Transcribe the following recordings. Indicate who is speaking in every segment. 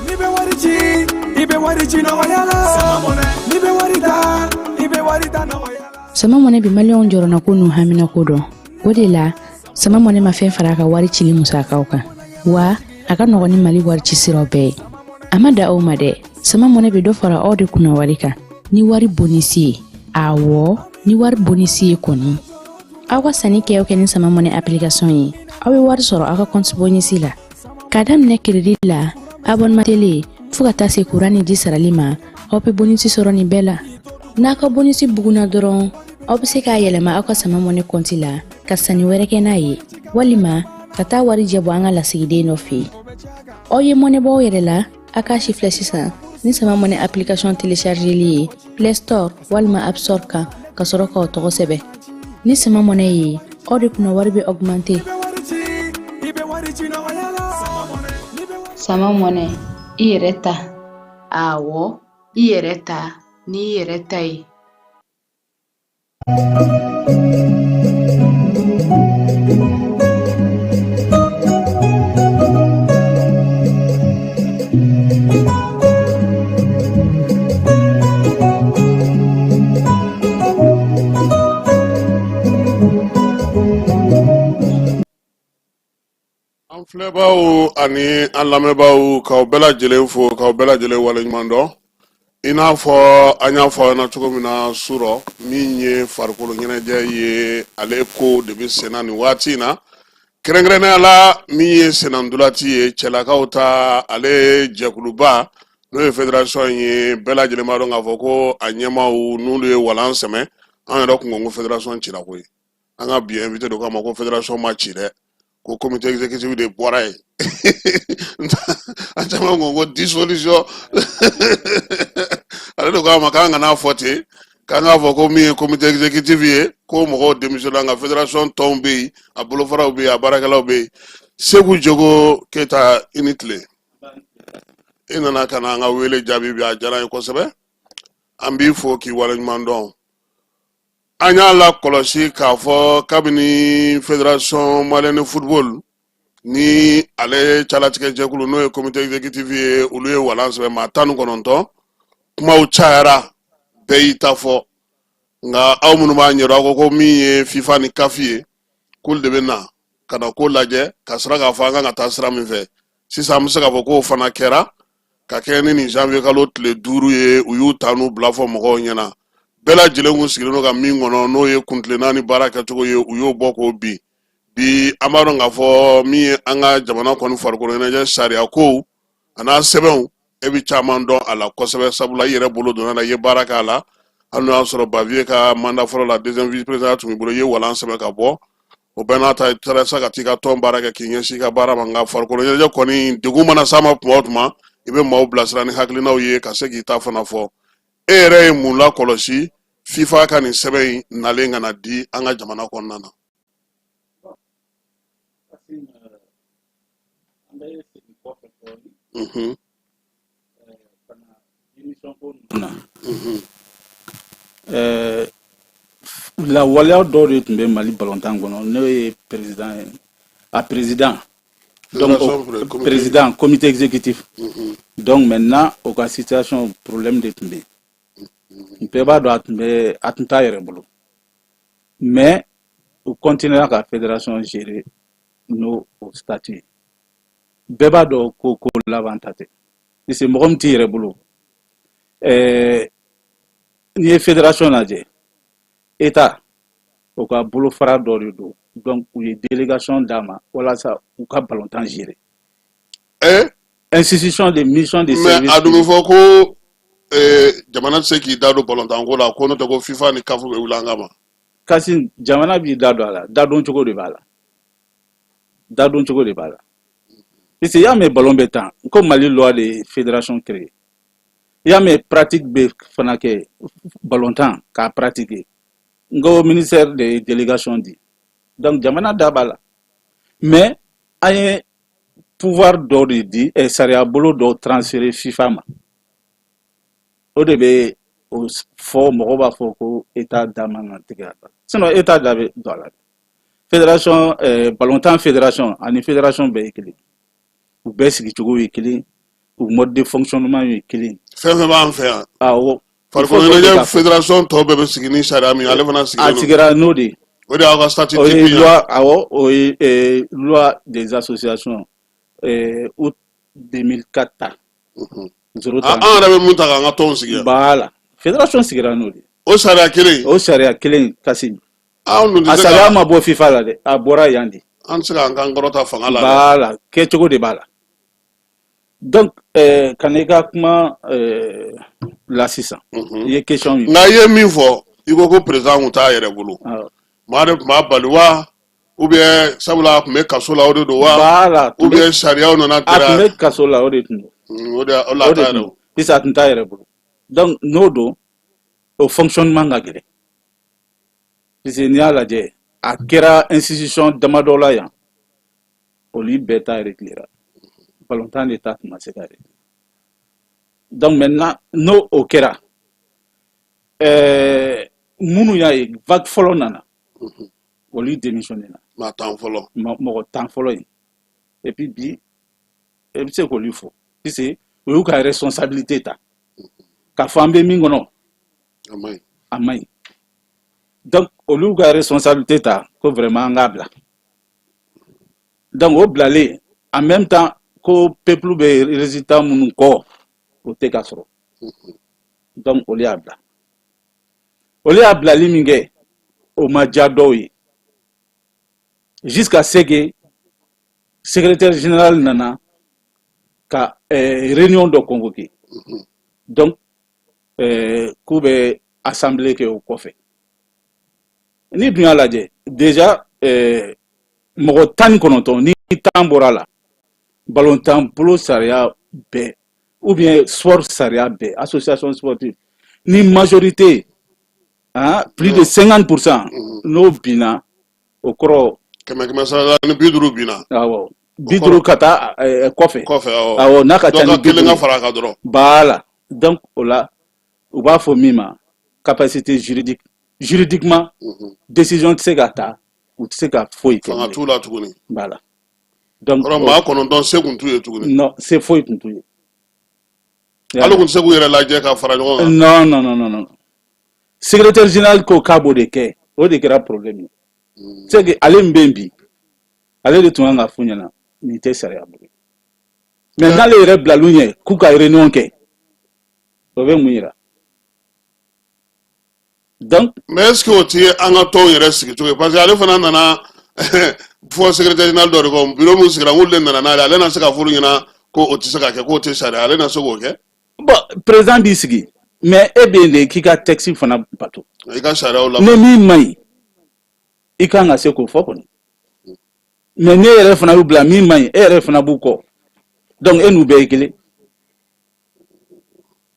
Speaker 1: N'i bɛ wari ci, i bɛ wari ci nɔgɔya la. N'i bɛ wari ta, i bɛ wari ta nɔgɔya la.
Speaker 2: Sama Mɔnɛ bɛ maliyɛnw jɔrɔnako n'u haminako dɔn. O de la, Sama Mɔnɛ ma fɛn fara a ka wari cili musakaw kan, wa a ka nɔgɔn ni Mali wari ci siraw bɛɛ ye. A ma da o ma dɛ, Sama Mɔnɛ bɛ dɔ fara aw de kunna wari kan ni wari bonisi ye. Awɔ, ni wari bonisi ye kɔni. Aw ka sanni kɛ o kɛ ni Sama Mɔnɛ application ye, aw bɛ wari sɔrɔ aw ka compte bonisi la. K'a daminɛ crédit la, abonnement télé, fo ka taa se kuran ni ji sarali ma, aw bɛ bonisi sɔrɔ nin bɛɛ la. N'a ka bonisi bugunna dɔrɔn, aw bɛ se k'a yɛlɛma aw ka Sama Mɔnɛ kɔnti la ka sanni wɛrɛ kɛ n'a ye, walima ka taa warijɛ bɔ an ka lasigiden dɔ fɛ yen. Aw ye mɔnɛ bɔ aw yɛrɛ la, a k'a si filɛ sisan ni Sama Mɔnɛ application téléchargeli ye Play Store walima App Store kan, ka sɔrɔ k'aw tɔgɔ sɛbɛn. Ni Sama Mɔnɛ ye, aw de kunna wari bɛ augmenter.
Speaker 3: Sama Mɔnɛ, i yɛrɛ ta. Awɔ, i yɛrɛ ta n'i yɛrɛ ta ye.
Speaker 4: An filɛbaaw ani an lamɛnbaaw, k'aw bɛɛ lajɛlen fo, k'aw bɛɛ lajɛlen waleɲuman dɔn. I n'a fɔ an y'a fɔ aw ɲɛna cogo min na surɔ, min ye farikolo ɲɛnajɛ ye, ale ko de bɛ senna nin waati in na, kɛrɛnkɛrɛnnenya la min ye sennantolaci ye, cɛlakaw ta, ale jɛkuluba n'o ye fédération ye. Bɛɛ lajɛlen b'a dɔn k'a fɔ ko a ɲɛmaaw n'olu ye walan sɛmɛ. An yɛrɛ kun ko ko fédération cira koyi. An ka bi invité dɔ k'a ma ko fédération ma ci dɛ, ko comité exécutif de bɔra yen. An caman ko ko dissolution. Ale de ko a ma k'an kana fɔ ten, k'an k'a fɔ ko min ye comité exécutif ye, ko mɔgɔw démissionné, nka fédération tɔnw bɛ yen, a bolofaraw bɛ yen, a baarakɛlaw bɛ yen. Segu Jogo Keyita, i ni tile. I nana ka na an ka wele jaabi bi, a diyara an ye kosɛbɛ. An b'i fo k'i waleɲuman dɔn. An y'a lakɔlɔsi k'a fɔ kabini Fédération malienne de football ni ale calatigɛ jɛkulu, n'o ye comité exécutif ye, olu ye walan sɛbɛn maa 19, kumaw cayara, bɛɛ y'i ta fɔ. Nka aw minnu b'a ɲɛdɔn, aw ko ko min ye FIFA ni CAF ye, k'olu de bɛ na ka na ko lajɛ ka sira k'a fɔ an kan ka taa sira min fɛ. Sisan an bɛ se k'a fɔ k'o fana kɛra ka kɛɲɛ ni nin janvier kalo tile 5 ye. U y'u ta n'u bila fɔ mɔgɔw ɲɛna. Bɛɛ lajɛlen kun sigilen don ka min kɔnɔ, n'o ye kuntilenna ni baara kɛcogo ye, u y'o bɔ k'o bin. Bi an b'a dɔn k'a fɔ min ye an ka jamana kɔni farikolo ɲɛnajɛ sariya kow a n'a sɛbɛnw, e bɛ caman dɔn a la kosɛbɛ, sabula i yɛrɛ bolo donna la, i ye baara k'a la. Hali n'o y'a sɔrɔ Bavieux ka mandat fɔlɔ la, deuxième vice président tun b'i bolo, i ye walan sɛbɛn ka bɔ. O bɛɛ n'a ta, i taara sa ka t'i ka tɔn baara kɛ, k'i ɲɛsin i ka baara ma. Nka farikolo ɲɛnajɛ kɔni, degun mana s'a ma tuma o tuma, i bɛ maaw bilasira ni hakilinaw ye ka se k'i ta fana fɔ. E yɛrɛ ye mun lakɔlɔsi FIFA ka nin sɛbɛn in nalen ka na di an ka jamana kɔnɔna na?
Speaker 5: Lawaleya dɔw de tun bɛ Mali balontan kɔnɔ, n'o ye président ye, a président, donc président comité exécutif. Donc maintenant, o ka situation, problème de tun bɛ yen. Bɛɛ b'a dɔn a tun bɛ, a tun t'a yɛrɛ bolo, mais u continuera ka fédération gérer n'o o statut ye. Bɛɛ b'a dɔn ko ko laban ta tɛ, parce que mɔgɔ min t'i yɛrɛ bolo, n'i ye fédération lajɛ, État o ka bolofara dɔ de don. Donc u ye délégation d'a ma walasa u ka balontan gérer. Institution de mission de
Speaker 4: Mais
Speaker 5: service.
Speaker 4: a dun bɛ fɔ ko jamana tɛ se k'i da don balontanko la, ko n'o tɛ ko FIFA ni CAF bɛ wuli an kama?
Speaker 5: Kasi, jamana b'i da don a la, dadon cogo de b'a la, dadon cogo de b'a la. Parce que i y'a mɛn ballon bɛ tan ko Mali loi de ye fédération créée, i y'a mɛn pratique bɛ fana kɛ ballontan k'a pratiquer, n ko ministère de ye délégation di. Donc jamana da b'a la, mais an ye pouvoir dɔ de di, sariya bolo dɔ transférer FIFA ma. O de bɛ o fɔ, mɔgɔw b'a fɔ ko État da man kan tigɛ a la, sinon État da bɛ don a la. Fédération, ballontan fédération ani fédération bɛɛ ye kelen, u bɛɛ sigicogo ye kelen, u mode de fonctionnement ye kelen.
Speaker 4: Fɛn fɛn b'an fɛ yan.
Speaker 5: Awɔ.
Speaker 4: Farikolo ɲɛnajɛ fédération tɔw bɛɛ bɛ sigi ni sariya min ye, ale fana
Speaker 5: A
Speaker 4: sigilen don.
Speaker 5: Sigira n'o de ye.
Speaker 4: O de y'aw ka statut
Speaker 5: O ye
Speaker 4: type ye.
Speaker 5: loi, awɔ, o ye loi des associations, août 2004 ta 0.
Speaker 4: An yɛrɛ bɛ mun ta k'an ka tɔnw sigi yan?
Speaker 5: Voilà, fédération sigira n'o de ye.
Speaker 4: O sariya kelen.
Speaker 5: O sariya kelen, Kasi.
Speaker 4: Anw dun
Speaker 5: A
Speaker 4: tɛ se
Speaker 5: sariya
Speaker 4: ka
Speaker 5: ma bɔ FIFA la dɛ, a bɔra yan de.
Speaker 4: An tɛ se k'an kan kɔrɔta fanga la dɛ.
Speaker 5: Voilà, kɛcogo de b'a la. Donc ka na i ka kuma la sisan, i ye question min
Speaker 4: Nka i ye min fɔ, i ko ko président kun t'a yɛrɛ bolo.
Speaker 5: Awɔ.
Speaker 4: Maa de tun b'a bali wa, ou bien sabula a tun bɛ kaso la, o de don wa?
Speaker 5: Voilà.
Speaker 4: Ou bien sariyaw nana
Speaker 5: A tun
Speaker 4: tɛrɛ
Speaker 5: bɛ kaso la, o de tun don.
Speaker 4: O de o la
Speaker 5: O de
Speaker 4: t'a yɛrɛ
Speaker 5: tun don, puisque a tun t'a yɛrɛ bolo. Donc n'o don, o fonctionnement ka gɛlɛn, puisque n'i y'a lajɛ, a kɛra institution damadɔ la yan, olu bɛɛ ta réglera, balontan de ta tun ma se ka régler. Donc maintenant, n'o o kɛra, minnu y'a ye vague fɔlɔ nana, olu démissionné na.
Speaker 4: Maa 10 fɔlɔ.
Speaker 5: Mɔgɔ 10 fɔlɔ in. Et puis bi, e bɛ se k'olu fɔ, puisque u y'u ka responsabilité ta k'a fɔ an bɛ min kɔnɔ.
Speaker 4: A ma ɲi.
Speaker 5: A man ɲi. Donc olu y'u ka responsabilité ta ko vraiment an k'a bila. Donc o bilalen, en même temps ko peuple bɛ résultat minnu kɔ, o tɛ ka sɔrɔ. Donc olu y'a bila. Olu y'a bilali min kɛ, o ma diya dɔw ye, jusqu'à ce que secrétaire général nana ka réunion dɔ convoquer. Donc k'u bɛ assemblée kɛ. O kɔfɛ, ni dun y'a lajɛ déjà, mɔgɔ 19, ni 10 bɔra la, balontan bolo sariya bɛɛ ou bien sport sariya bɛɛ, association sportive, ni majorité, hein, plus de 50%, n'o binna, o kɔrɔ
Speaker 4: Kɛmɛ kɛmɛ sara la, ni 50 binna.
Speaker 5: Awɔ, 50 ka taa kɔfɛ.
Speaker 4: Kɔfɛ, awɔ.
Speaker 5: Awɔ, n'a ka ca
Speaker 4: Dɔ
Speaker 5: ni
Speaker 4: ka kelen
Speaker 5: 50
Speaker 4: ka
Speaker 5: ye.
Speaker 4: fara a kan dɔrɔn.
Speaker 5: Voilà. Donc o la, u b'a fɔ min ma capacité juridique, juridiquement décision tɛ se ka ta, u tɛ se ka foyi kɛ
Speaker 4: Fanga
Speaker 5: bilen.
Speaker 4: t'u la tuguni.
Speaker 5: Voilà, donc
Speaker 4: Kɔrɔ, maa 9 se kun t'u ye tuguni.
Speaker 5: Non, se foyi tun t'u ye.
Speaker 4: Hali kun tɛ se k'u yɛrɛ lajɛ ka fara ɲɔgɔn kan.
Speaker 5: Non, non, non, non, non, secrétaire général ko k'a b'o de kɛ, o de kɛra problème ye. C'est que ale min bɛ yen bi, ale de tun kan ka f'u ɲɛna nin tɛ sariya bolo. Mais n'ale yɛrɛ bilal'u ɲɛ k'u ka réunion kɛ, o bɛ mun yira? Donc
Speaker 4: Mais est ce que o ti an ka tɔnw yɛrɛ sigi cogo ye? Parce que ale fana nana fɔ secrétaire général dɔ de kɔ, bureau min sigira, n k'olu de nana n'ale, ale na se ka f'olu ɲɛna ko o tɛ se ka kɛ, k'o tɛ sariya, ale na se k'o kɛ.
Speaker 5: Bon, président b'i sigi, mais e bɛ yen de k'i ka texte fana bato.
Speaker 4: I ka sariyaw la.
Speaker 5: Ni min man ɲi, i kan ka se k'o fɔ kɔni. Mais ne yɛrɛ fana y'u bila min man ɲi, e yɛrɛ fana b'u kɔ. Donc e n'u bɛɛ ye kelen.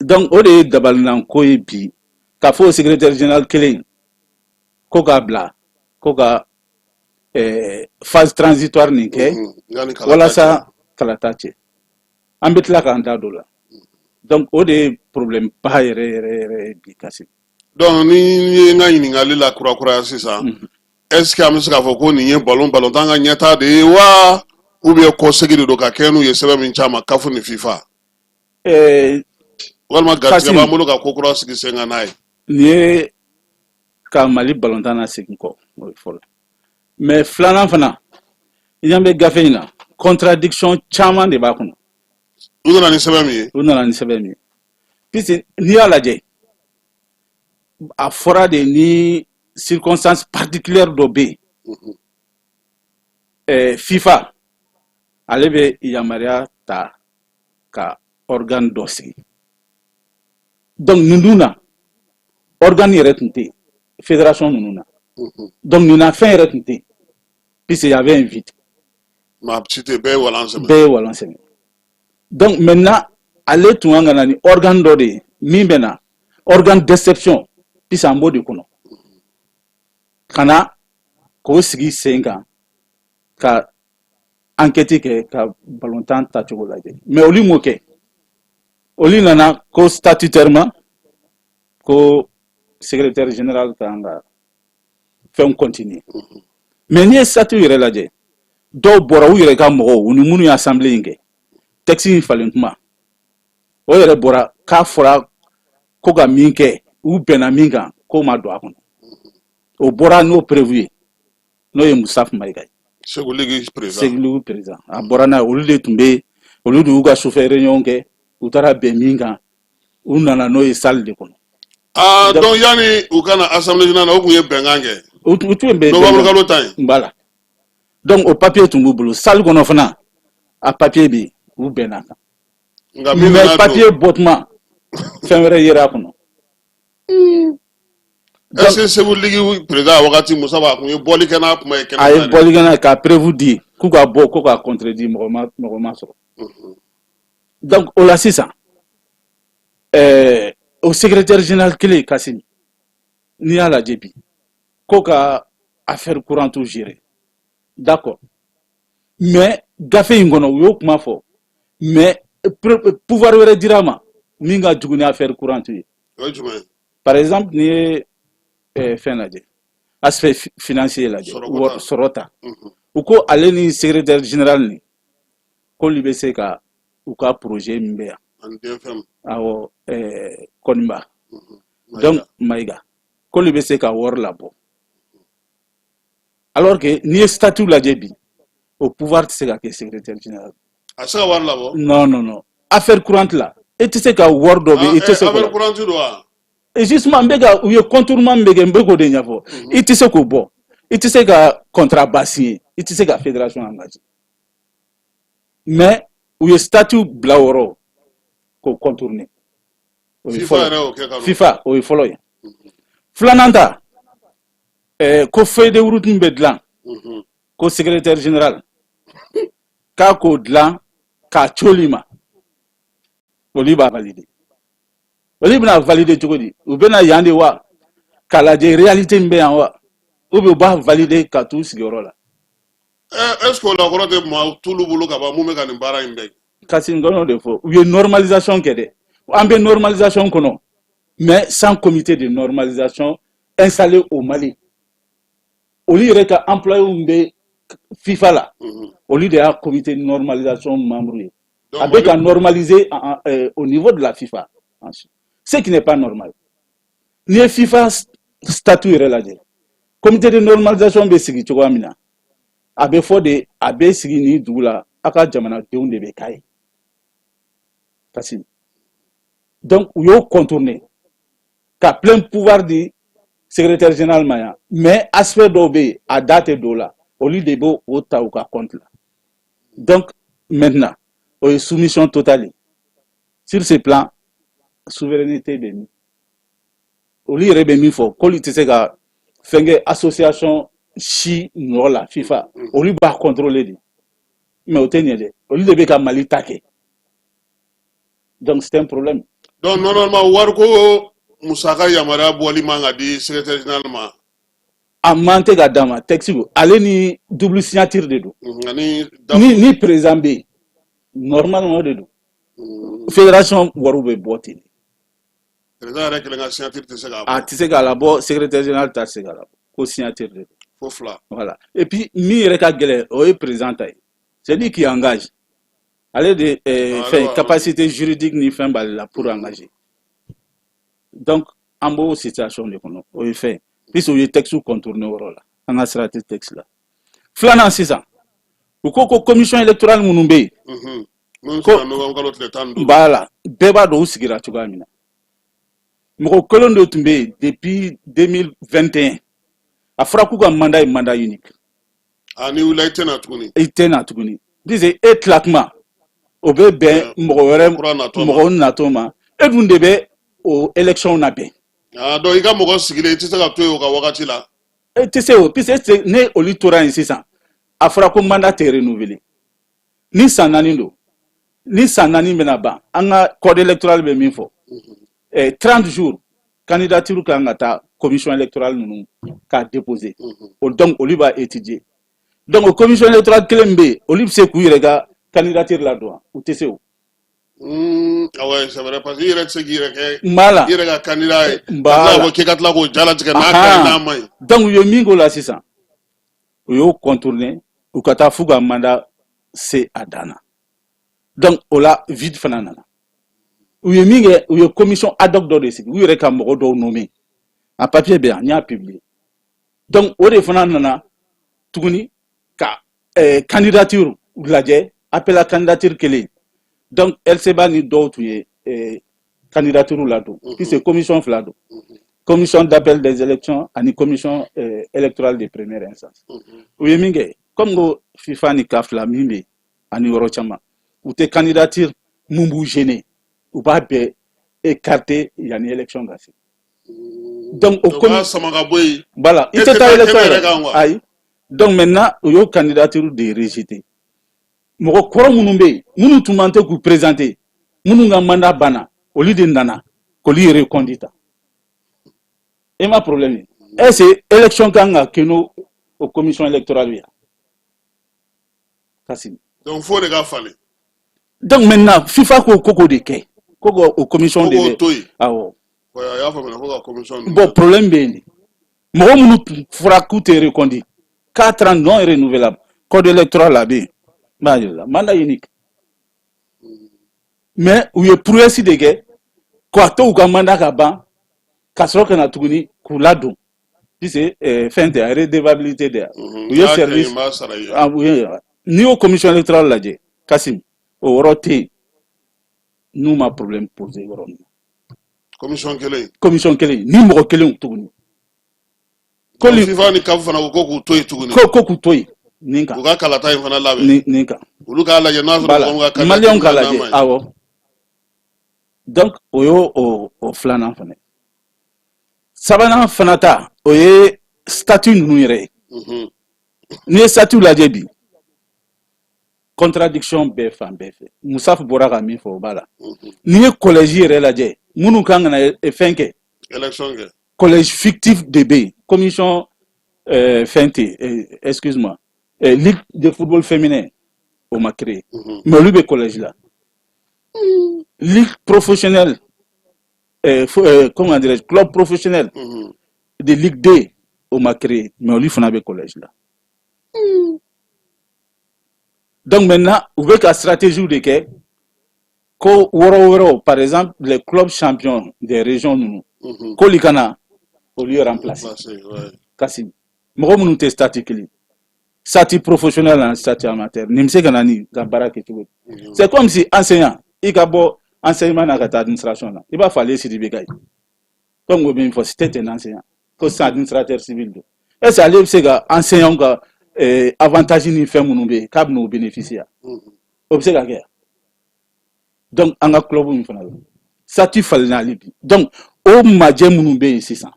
Speaker 5: Donc o de ye dabalinanko ye bi, k'a fɔ o secrétaire général kelen ko k'a bila ko ka phase transitoire nin kɛ
Speaker 4: Yanni kalata.
Speaker 5: Walasa kalata cɛ, an bɛ tila k'an da don o la. Donc o de ye problème ba yɛrɛ yɛrɛ yɛrɛ ye bi, Kasi.
Speaker 4: Donc ni ye n ka ɲininkali la kurakuraya sisan, est ce que an bɛ se k'a fɔ ko nin ye balontan ka ɲɛtaa de ye wa, ou bien kɔsegi de don ka kɛ n'u ye sɛbɛn min ci a ma, CAF ni FIFA, walima garijɛgɛ
Speaker 5: Kassim.
Speaker 4: b'an bolo ka ko kura sigi sen kan n'a ye?
Speaker 5: Nin ye ka Mali balontan na segin kɔ, o ye fɔlɔ. Mais filanan fana, i ɲɛ bɛ gafe in na, contradiction caman de b'a kɔnɔ.
Speaker 4: U nana ni sɛbɛn min ye.
Speaker 5: U nana ni sɛbɛn min ye, puisque n'i y'a lajɛ, a fɔra de ni circonstance particulière dɔ bɛ yen, FIFA ale bɛ yamaruya ta ka organe dɔ sigi. Donc nin dun na, organe yɛrɛ tun tɛ yen fédération ninnu na. Donc nin na, fɛn yɛrɛ tun tɛ yen puisque y avait un vide.
Speaker 4: Maa si tɛ, bɛɛ ye walan sɛmɛ.
Speaker 5: Bɛɛ ye walan sɛmɛ. Donc maintenant, ale tun kan ka na ni organe dɔ de ye min bɛ na, organe d'exception, puisque an b'o de kɔnɔ, ka na k'o sigi sen kan ka enquête kɛ, ka balontan tacogo lajɛ. Mais olu m'o kɛ. Olu nana ko statutairement, ko secrétaire général kan ka fɛnw continuer. Mais n'i ye statut yɛrɛ lajɛ, dɔw bɔra u yɛrɛ ka mɔgɔw, u ni minnu ye assemblée in kɛ, texte in falen kuma, o yɛrɛ bɔra k'a fɔra ko ka min kɛ, u bɛnna min kan, k'o ma don a kɔnɔ. O bɔra n'o prévu ye, n'o ye Mustafa Mayiga ye.
Speaker 4: Segu Ligue président.
Speaker 5: Segu Ligue président, a bɔra n'a ye. Olu de tun bɛ, olu de y'u ka sufɛ réunion kɛ, u taara bɛn min kan, u nana n'o ye salle de kɔnɔ.
Speaker 4: Ah, donc yanni u ka na assemblée générale na, o tun ye bɛnkan kɛ.
Speaker 5: U tun bɛ
Speaker 4: Novembre kalo tan ye.
Speaker 5: Voilà, donc o papier tun b'u bolo salle kɔnɔ fana, a papier bɛ yen, u bɛnna kan.
Speaker 4: Nka min
Speaker 5: Mais
Speaker 4: nana don
Speaker 5: papier bɔtuma, fɛn wɛrɛ yera a kɔnɔ.
Speaker 4: Est-ce que Segu Ligue président wagati, Musa, a kun ye bɔli kɛ n'a kuma ye kɛnɛ
Speaker 5: A ye
Speaker 4: kan de?
Speaker 5: Bɔli kɛ n'a ye ka preuve di k'u ka bɔ ko k'a contredit, mɔgɔ ma sɔrɔ. Donc o la sisan, o secrétaire général kelen, Kassim, n'i y'a lajɛ bi, ko ka affaire courante gérer, d'accord, mais gafe in kɔnɔ, u y'o kuma fɔ, mais pouvoir wɛrɛ dira a ma min ka jugu ni affaire courante ye.
Speaker 4: O ye jumɛn ye?
Speaker 5: Par exemple, n'i ye fɛn lajɛ, aspect financier lajɛ,
Speaker 4: Sɔrɔko ta.
Speaker 5: Sɔrɔ ta, u ko ale ni secrétaire général nin, k'olu bɛ se ka u ka projet min bɛ yan.
Speaker 4: Ani DFM.
Speaker 5: Awɔ, Kɔniba. Donc Mayiga, k'olu bɛ se ka wari labɔ, alors que n'i ye statut lajɛ bi, o pouvoir tɛ se ka kɛ secrétaire général.
Speaker 4: A tɛ se ka wari labɔ?
Speaker 5: Non, non, non, affaire courante la, e tɛ se ka wari dɔ bɛ, i tɛ se k'o
Speaker 4: Affaire
Speaker 5: labɔ.
Speaker 4: courante don wa?
Speaker 5: Et justement, n bɛ ka u ye contournement min bɛ kɛ, n bɛ k'o de ɲɛfɔ. I tɛ se k'o bɔ, i tɛ se ka contrat ba signer, i tɛ se ka fédération engager, mais u ye statut bila o yɔrɔ k'o contourner. O ye
Speaker 4: FIFA
Speaker 5: fɔlɔ.
Speaker 4: Yɛrɛ y'o kɛ ka nɔ.
Speaker 5: FIFA, o ye fɔlɔ ye. Filanan ta, ko feuille de route min bɛ dilan, ko secrétaire général k'a k'o dilan k'a ci ma, olu b'a valider. Olu bɛna valider cogo di? U bɛna yan de wa k'a lajɛ réalité min bɛ yan wa, ou bien u b'a valider ka t'u sigiyɔrɔ la?
Speaker 4: Est ce que o la kɔrɔ tɛ maa t'olu bolo ka ban mun bɛ ka nin baara in bɛɛ kɛ?
Speaker 5: Kasi n de fɔ, u ye normalisation kɛ dɛ, an bɛ normalisation kɔnɔ, mais sans comité de normalisation installé au Mali. Olu yɛrɛ ka employé min bɛ FIFA la, olu de y'a comité de normalisation membre ye.
Speaker 4: Donc,
Speaker 5: a bɛ ka
Speaker 4: Mali
Speaker 5: normaliser au niveau de la FIFA, ce qui n'est pas normal. N'i ye FIFA statut yɛrɛ lajɛ, comité de normalisation bɛ sigi cogoya min na, a bɛ fɔ de a bɛ sigi nin dugu la, a ka jamanadenw de bɛ k'a ye. Kasi donc u y'o contourner ka plein pouvoir di secrétaire général ma yan, mais aspect dɔw bɛ yen, a da tɛ don o la, olu de b'o o ta u ka compte la. Donc maintenant, o ye soumission totale ye. Sur ce plan, souveraineté bɛ min, olu yɛrɛ bɛ min fɔ, k'olu tɛ se ka fɛn kɛ association si nɔ la FIFA, olu b'a contrôler de, mais o tɛ ɲɛ dɛ, olu de bɛ ka Mali ta kɛ. Donc c'est un problème.
Speaker 4: Donc normalement, wariko musaka yamaruya bɔli man ka di secrétaire général ma.
Speaker 5: A man tɛ ka d'a ma. Texte ale ni double signature de don.
Speaker 4: Ani
Speaker 5: Ni président bɛ yen, normalement o de don, fédération wariw bɛ bɔ ten de.
Speaker 4: Président yɛrɛ kelen ka signature tɛ se k'a
Speaker 5: A
Speaker 4: bɔ.
Speaker 5: tɛ se k'a labɔ, secrétaire général ta tɛ se k'a labɔ, ko signature de don.
Speaker 4: Fo fila.
Speaker 5: Voilà. Et puis min yɛrɛ ka gɛlɛn, o ye président ta ye, c'est lui qui engage, ale de
Speaker 4: Ah, ale
Speaker 5: fɛn capacité juridique ni fɛn b'ale la pour engager. Donc an b'o situation de kɔnɔ. O ye fɛn, puisque u ye texte contourner o yɔrɔ la, an ka sira tɛ texte la. Filanan sisan, u ko ko commission électorale minnu bɛ yen,
Speaker 4: Minnu
Speaker 5: ko
Speaker 4: sigira novembre kalo tile 15.
Speaker 5: Voilà, bɛɛ b'a dɔn u sigira cogoya min na. Mɔgɔ kelen de tun bɛ yen depuis 2021, a fɔra k'u ka mandat ye mandat unique.
Speaker 4: Ah, ni wulila, i tɛ na tuguni.
Speaker 5: I tɛ na tuguni, puisque e tila kuma, o bɛ bɛn mɔgɔ wɛrɛ
Speaker 4: Kura natɔ ma.
Speaker 5: Mɔgɔw natɔ ma, e dun de bɛ o élection labɛn.
Speaker 4: Ah, donc i ka mɔgɔ sigilen, i tɛ se ka to yen o ka wagati la.
Speaker 5: E tɛ se o, puisque ne olu tora yen sisan, a fɔra ko mandat tɛ renouveler ni san 4 don. Ni san 4 bɛna ban, an ka code électoral bɛ min fɔ, 30 jours, candidature kan ka taa commission électorale ninnu k'a déposer. O donc olu b'a étudier. Donc o commission électorale kelen min bɛ yen, olu bɛ se k'u yɛrɛ ka candidature ladon wa? U tɛ se o.
Speaker 4: Ah ouais, c'est vrai, parce que i yɛrɛ tɛ se k'i yɛrɛ kɛ
Speaker 5: Voilà.
Speaker 4: i yɛrɛ ka candidat ye.
Speaker 5: Voilà.
Speaker 4: Ka tila k'o k'i ka tila k'o jalatigɛ n'a ka ɲi, n'a man ɲi.
Speaker 5: Donc u ye min k'o la sisan, u y'o contourner, u ka taa f'u ka mandat se a dan na. Donc o la, vide fana nana. U ye min kɛ, u ye commission ad hoc dɔ de sigi, u yɛrɛ ka mɔgɔ dɔw nommé. A papier bɛ yan, n y'a publier. Donc o de fana nana tuguni ka candidature lajɛ, appel à candidature kelen. Donc LCBA ni dɔw tun ye candidature ladon, puisque commission fila don: commission d'appel des élections ani commission électorale de première instance. U ye min kɛ, comme ko FIFA ni CAF la min bɛ yen ani yɔrɔ caman, u tɛ candidature mun b'u gêner, u b'a bɛɛ écarter yanni élection ka se. Donc o
Speaker 4: Donc, u b'a sama ka bɔ yen.
Speaker 5: Voilà, i
Speaker 4: E
Speaker 5: tɛ
Speaker 4: tɛ
Speaker 5: taa
Speaker 4: taa
Speaker 5: élection
Speaker 4: kɛnɛ yɛrɛ
Speaker 5: yɛrɛ
Speaker 4: kan quoi.
Speaker 5: Ayi. Donc maintenant u y'o candidature de rejeter. Mɔgɔ kɔrɔ minnu bɛ yen, minnu tun man tɛ k'u présenter, minnu ka mandat banna, olu de nana k'olu reconduit ta. E ma problème ye? Est-ce que élection kan ka kɛ n'o o commission électorale ye, Kassim?
Speaker 4: Donc fo de ka falen.
Speaker 5: Donc maintenant FIFA ko k'o de kɛ, ko k'o o commission
Speaker 4: Ko
Speaker 5: de
Speaker 4: k'o
Speaker 5: bɛ
Speaker 4: to yen.
Speaker 5: Awɔ.
Speaker 4: Ouais, a y'a faamuya ko ka commission ninnu.
Speaker 5: Bon, problème bɛ yen de. Mɔgɔ minnu tun fɔra k'u tɛ reconduit, 4 ans non renouvelable, code électoral a bɛ yen, n b'a yir'i la, mandat unique. Mais u ye prouesse de kɛ k'a to u ka mandat ka ban, ka sɔrɔ ka na tuguni k'u ladon, puisque fɛn tɛ redevabilité de u ye
Speaker 4: N'a kɛ
Speaker 5: service
Speaker 4: yen, n b'a sara i ye.
Speaker 5: Ah, u ye. N'i y'o commission électorale lajɛ, Kassim, o yɔrɔ tɛ yen n'u ma problème poser yɔrɔ min na.
Speaker 4: Commission kelen.
Speaker 5: Commission kelen ni mɔgɔ kelenw tuguni.
Speaker 4: Ko
Speaker 5: Koli
Speaker 4: FIFA ni CAF fana ko k'u to yen tuguni.
Speaker 5: Ko k'u to yen nin kan.
Speaker 4: U ka kalata in fana labɛn.
Speaker 5: Nin kan.
Speaker 4: Olu k'a lajɛ n'a sɔrɔ
Speaker 5: Voilà.
Speaker 4: mɔgɔ min ka
Speaker 5: Maliyɛnw k'a
Speaker 4: candidature n'a
Speaker 5: lajɛ.
Speaker 4: man ɲi.
Speaker 5: Awɔ. Donc o y'o o filanan fana ye. Sabanan fana ta, o ye statut ninnu yɛrɛ ye. N'i ye statut lajɛ bi, contradiction bɛɛ fan bɛɛ fɛ. Musaf bɔra ka min fɔ, o b'a la. N'i ye collège yɛrɛ lajɛ, minnu kan ka na fɛn kɛ,
Speaker 4: Élection kɛ.
Speaker 5: collège fictif de bɛ yen, commission fɛn tɛ yen, excuse-moi, ligue de football féminin, o ma créé, mais olu bɛ collège la. Ligue professionnelle, comment dirais-je, club professionnel de Ligue 2, o ma créé, mais olu fana bɛ collège la. Donc maintenant u bɛ ka stratégie de kɛ ko wɔɔrɔ wɛrɛw, par exemple les clubs champions des régions ninnu, k'olu ka na olu remplacer.
Speaker 4: Remplacer, ouais.
Speaker 5: Kasi mɔgɔ minnu tɛ statut kelen, statut professionnel ani statut amateur, nin bɛ se ka na ni ka baara kɛ cogo di? C'est comme si enseignant, i ka bɔ enseignement na ka taa administration na, i b'a fɔ ale Sidibe ka ye comme o bɛ min fɔ, c'était un enseignant, ko sisan administrateur civil don. Est ce que ale bɛ se ka enseignant ka avantage ni fɛn minnu bɛ yen, k'a bɛ n'o bénéficier? O bɛ se ka kɛ? Donc an ka club min fana la, statut falenna hali bi. Donc o majɛ minnu bɛ yen sisan,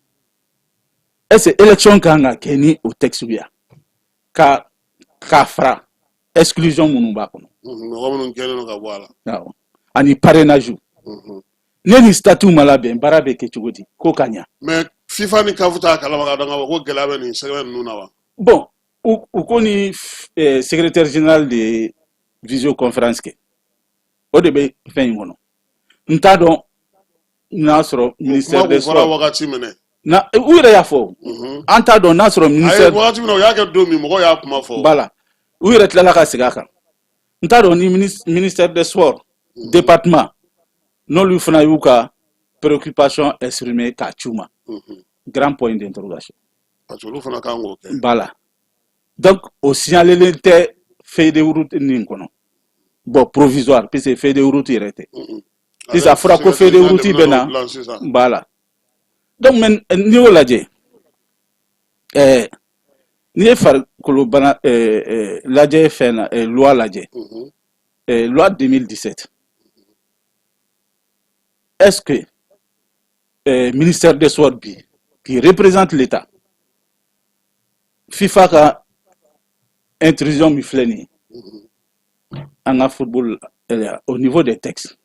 Speaker 5: est ce que élection kan ka kɛ ni o texte ye ka k'a fara exclusion minnu b'a kɔnɔ?
Speaker 4: Mɔgɔ minnu kɛlen don ka bɔ a la.
Speaker 5: Awɔ, ani parrainage. Ne ni statut ma labɛn, baara bɛ kɛ cogo di ko ka ɲa?
Speaker 4: Mais FIFA ni CAF t'a kalama k'a dɔn k'a fɔ ko gɛlɛya bɛ nin sɛbɛn ninnu na wa?
Speaker 5: Bon, u ko ni secrétaire général de ye visioconférence kɛ, o de bɛ fɛn in kɔnɔ. N t'a dɔn n'a sɔrɔ ministère
Speaker 4: Kuma
Speaker 5: des
Speaker 4: kun fɔra
Speaker 5: sports
Speaker 4: wagati minɛ.
Speaker 5: Na u yɛrɛ y'a fɔ, an t'a dɔn n'a sɔrɔ
Speaker 4: A ye
Speaker 5: ministère
Speaker 4: wagati min na, u y'a kɛ don min, mɔgɔw y'a kuma fɔ.
Speaker 5: Voilà, u yɛrɛ tilala ka segin a kan. N t'a dɔn ni ministère des sports département, n'olu fana y'u ka préoccupation exprimer k'a ci u ma. Grand point d'interrogation.
Speaker 4: Parce que olu fana kan k'o kɛ.
Speaker 5: Voilà. Donc o signalelen tɛ feuille de route nin kɔnɔ. Bon, provisoire, puisque feuille de route yɛrɛ tɛ. Sisan a fɔra ko feuille de route bɛ na.
Speaker 4: Dilan sisan.
Speaker 5: Voilà. Donc mais n'i y'o lajɛ, n'i ye farikolo bana lajɛ fɛn na, loi lajɛ, loi 2017, est-ce que Ministère des Sports bi, qui représente l'État, FIFA ka intrusion min filɛ nin ye an ka football au niveau des textes,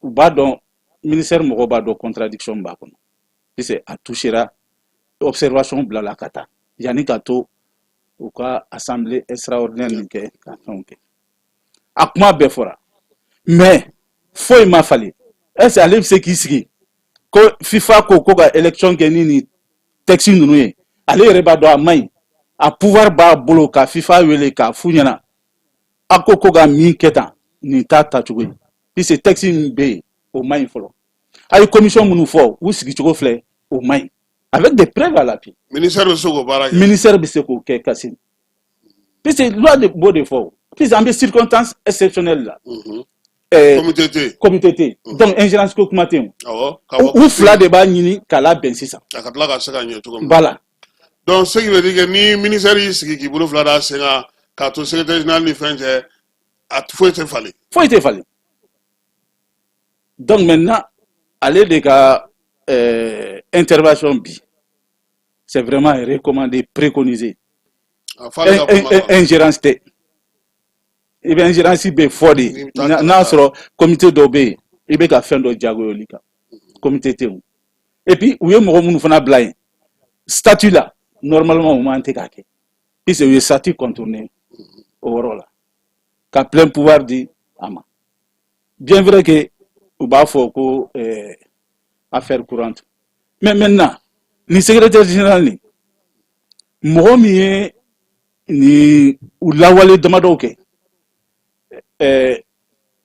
Speaker 5: u b'a dɔn, ministère mɔgɔw b'a dɔn contradiction b'a kɔnɔ, puisque a touchera, observation bilala ka taa yanni ka to u ka assemblée extraordinaire nin kɛ ka fɛnw kɛ. A kuma bɛɛ fɔra, mais foyi ma falen. Est ce que ale bɛ se k'i sigi ko FIFA ko ka élection kɛ ni nin texte ninnu ye? Ale yɛrɛ b'a dɔn a man ɲi. A pouvoir b'a bolo ka FIFA wele k'a f'u ɲɛna: a ko ka min kɛ tan, nin t'a tacogo ye, puisque texte min bɛ yen, o man ɲi fɔlɔ. A ye commission minnu fɔ, u sigicogo filɛ, o man ɲi, avec des preuves à l'appui.
Speaker 4: Ministère bɛ se k'o baara kɛ?
Speaker 5: Ministère bɛ se k'o kɛ, Kassim, puisque loi de b'o de fɔ o, puisque an bɛ circonstance exceptionnelle la.
Speaker 4: Comité tɛ yen.
Speaker 5: Comité tɛ yen, donc ingérence ko kuma tɛ yen.
Speaker 4: Awɔ, k'a fɔ.
Speaker 5: U fila de b'a ɲini k'a labɛn sisan.
Speaker 4: A ka tila ka se ka ɲɛ cogo min.
Speaker 5: Voilà.
Speaker 4: Donc ce qui veut dire que ni ministère y'i sigi k'i bolo fila da sen kan k'a to secrétaire général ni fɛn cɛ, a foyi tɛ falen.
Speaker 5: Foyi tɛ falen. Donc maintenant, ale de ka intervention bi, c'est vraiment recommandé, préconisé.
Speaker 4: A f'ale ka kuma quoi.
Speaker 5: Ingérence tɛ. I bɛ ingérence bɛ fɔ de
Speaker 4: N'i bɛ taa
Speaker 5: n'a sɔrɔ comité dɔw bɛ yen, i bɛ ka fɛn dɔ jagoya olu kan. Comité tɛ yen. Et puis u ye mɔgɔ minnu fana bila yen statut la, normalement u man tɛ k'a kɛ, puisque u ye statut contourné o yɔrɔ la ka plein pouvoir di a ma. Bien vrai que u b'a fɔ ko affaire courante, mais maintenant ni secrétaire général ni mɔgɔ min ye ni u lawale damadɔw kɛ,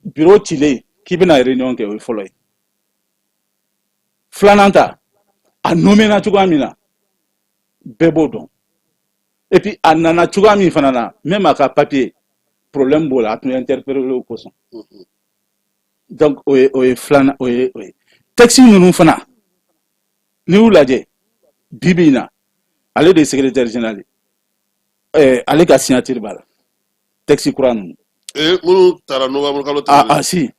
Speaker 5: bureau cilen k'i bɛna réunion kɛ, o ye fɔlɔ ye. Filanan ta, a nommé na cogoya min na, bɛɛ b'o dɔn. Et puis a nana cogoya min fana na, même a ka papier, problème b'o la, a tun interpellé o kosɔn. Donc o ye filanan, o ye texte ninnu fana, n'i y'u lajɛ bi bi in na, ale de ye secrétaire général ye, ale ka signature b'a la, texte kura ninnu.
Speaker 4: Ee, minnu taara novembre kalo
Speaker 5: Ah.
Speaker 4: tɛmɛnen.
Speaker 5: Ah si,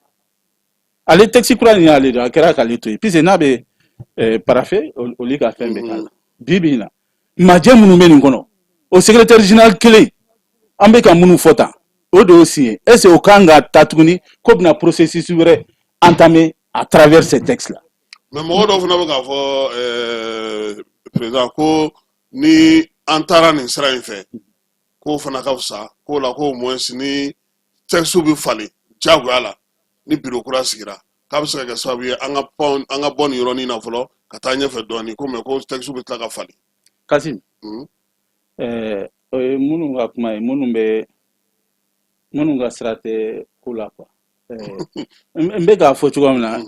Speaker 5: ale texte kura nin y'ale de, a kɛra k'ale to yen, puisque n'a bɛ parapher, olu ka fɛn bɛɛ k'a la. Bi bi in na, majɛ minnu bɛ nin kɔnɔ, o secrétaire général kelen an bɛ ka minnu fɔ tan, o de y'o signé. Est ce que o kan ka ta tuguni ko bɛna processus wɛrɛ entamer à travers ces textes là?
Speaker 4: Mais mɔgɔ dɔw fana bɛ k'a fɔ, président, ko ni an taara nin sira in fɛ, k'o fana ka fisa k'o la, ko au moins ni texte bɛ falen diyagoya la ni bureau kura sigira, k'a bɛ se ka kɛ sababu ye an ka pan, an ka bɔ nin yɔrɔnin na fɔlɔ ka taa ɲɛfɛ dɔɔnin ko, mais ko texte bɛ tila ka falen.
Speaker 5: Kassim, o ye minnu ka kuma ye, minnu bɛ minnu ka sira tɛ ko la quoi. N bɛ k'a fɔ cogoya min na,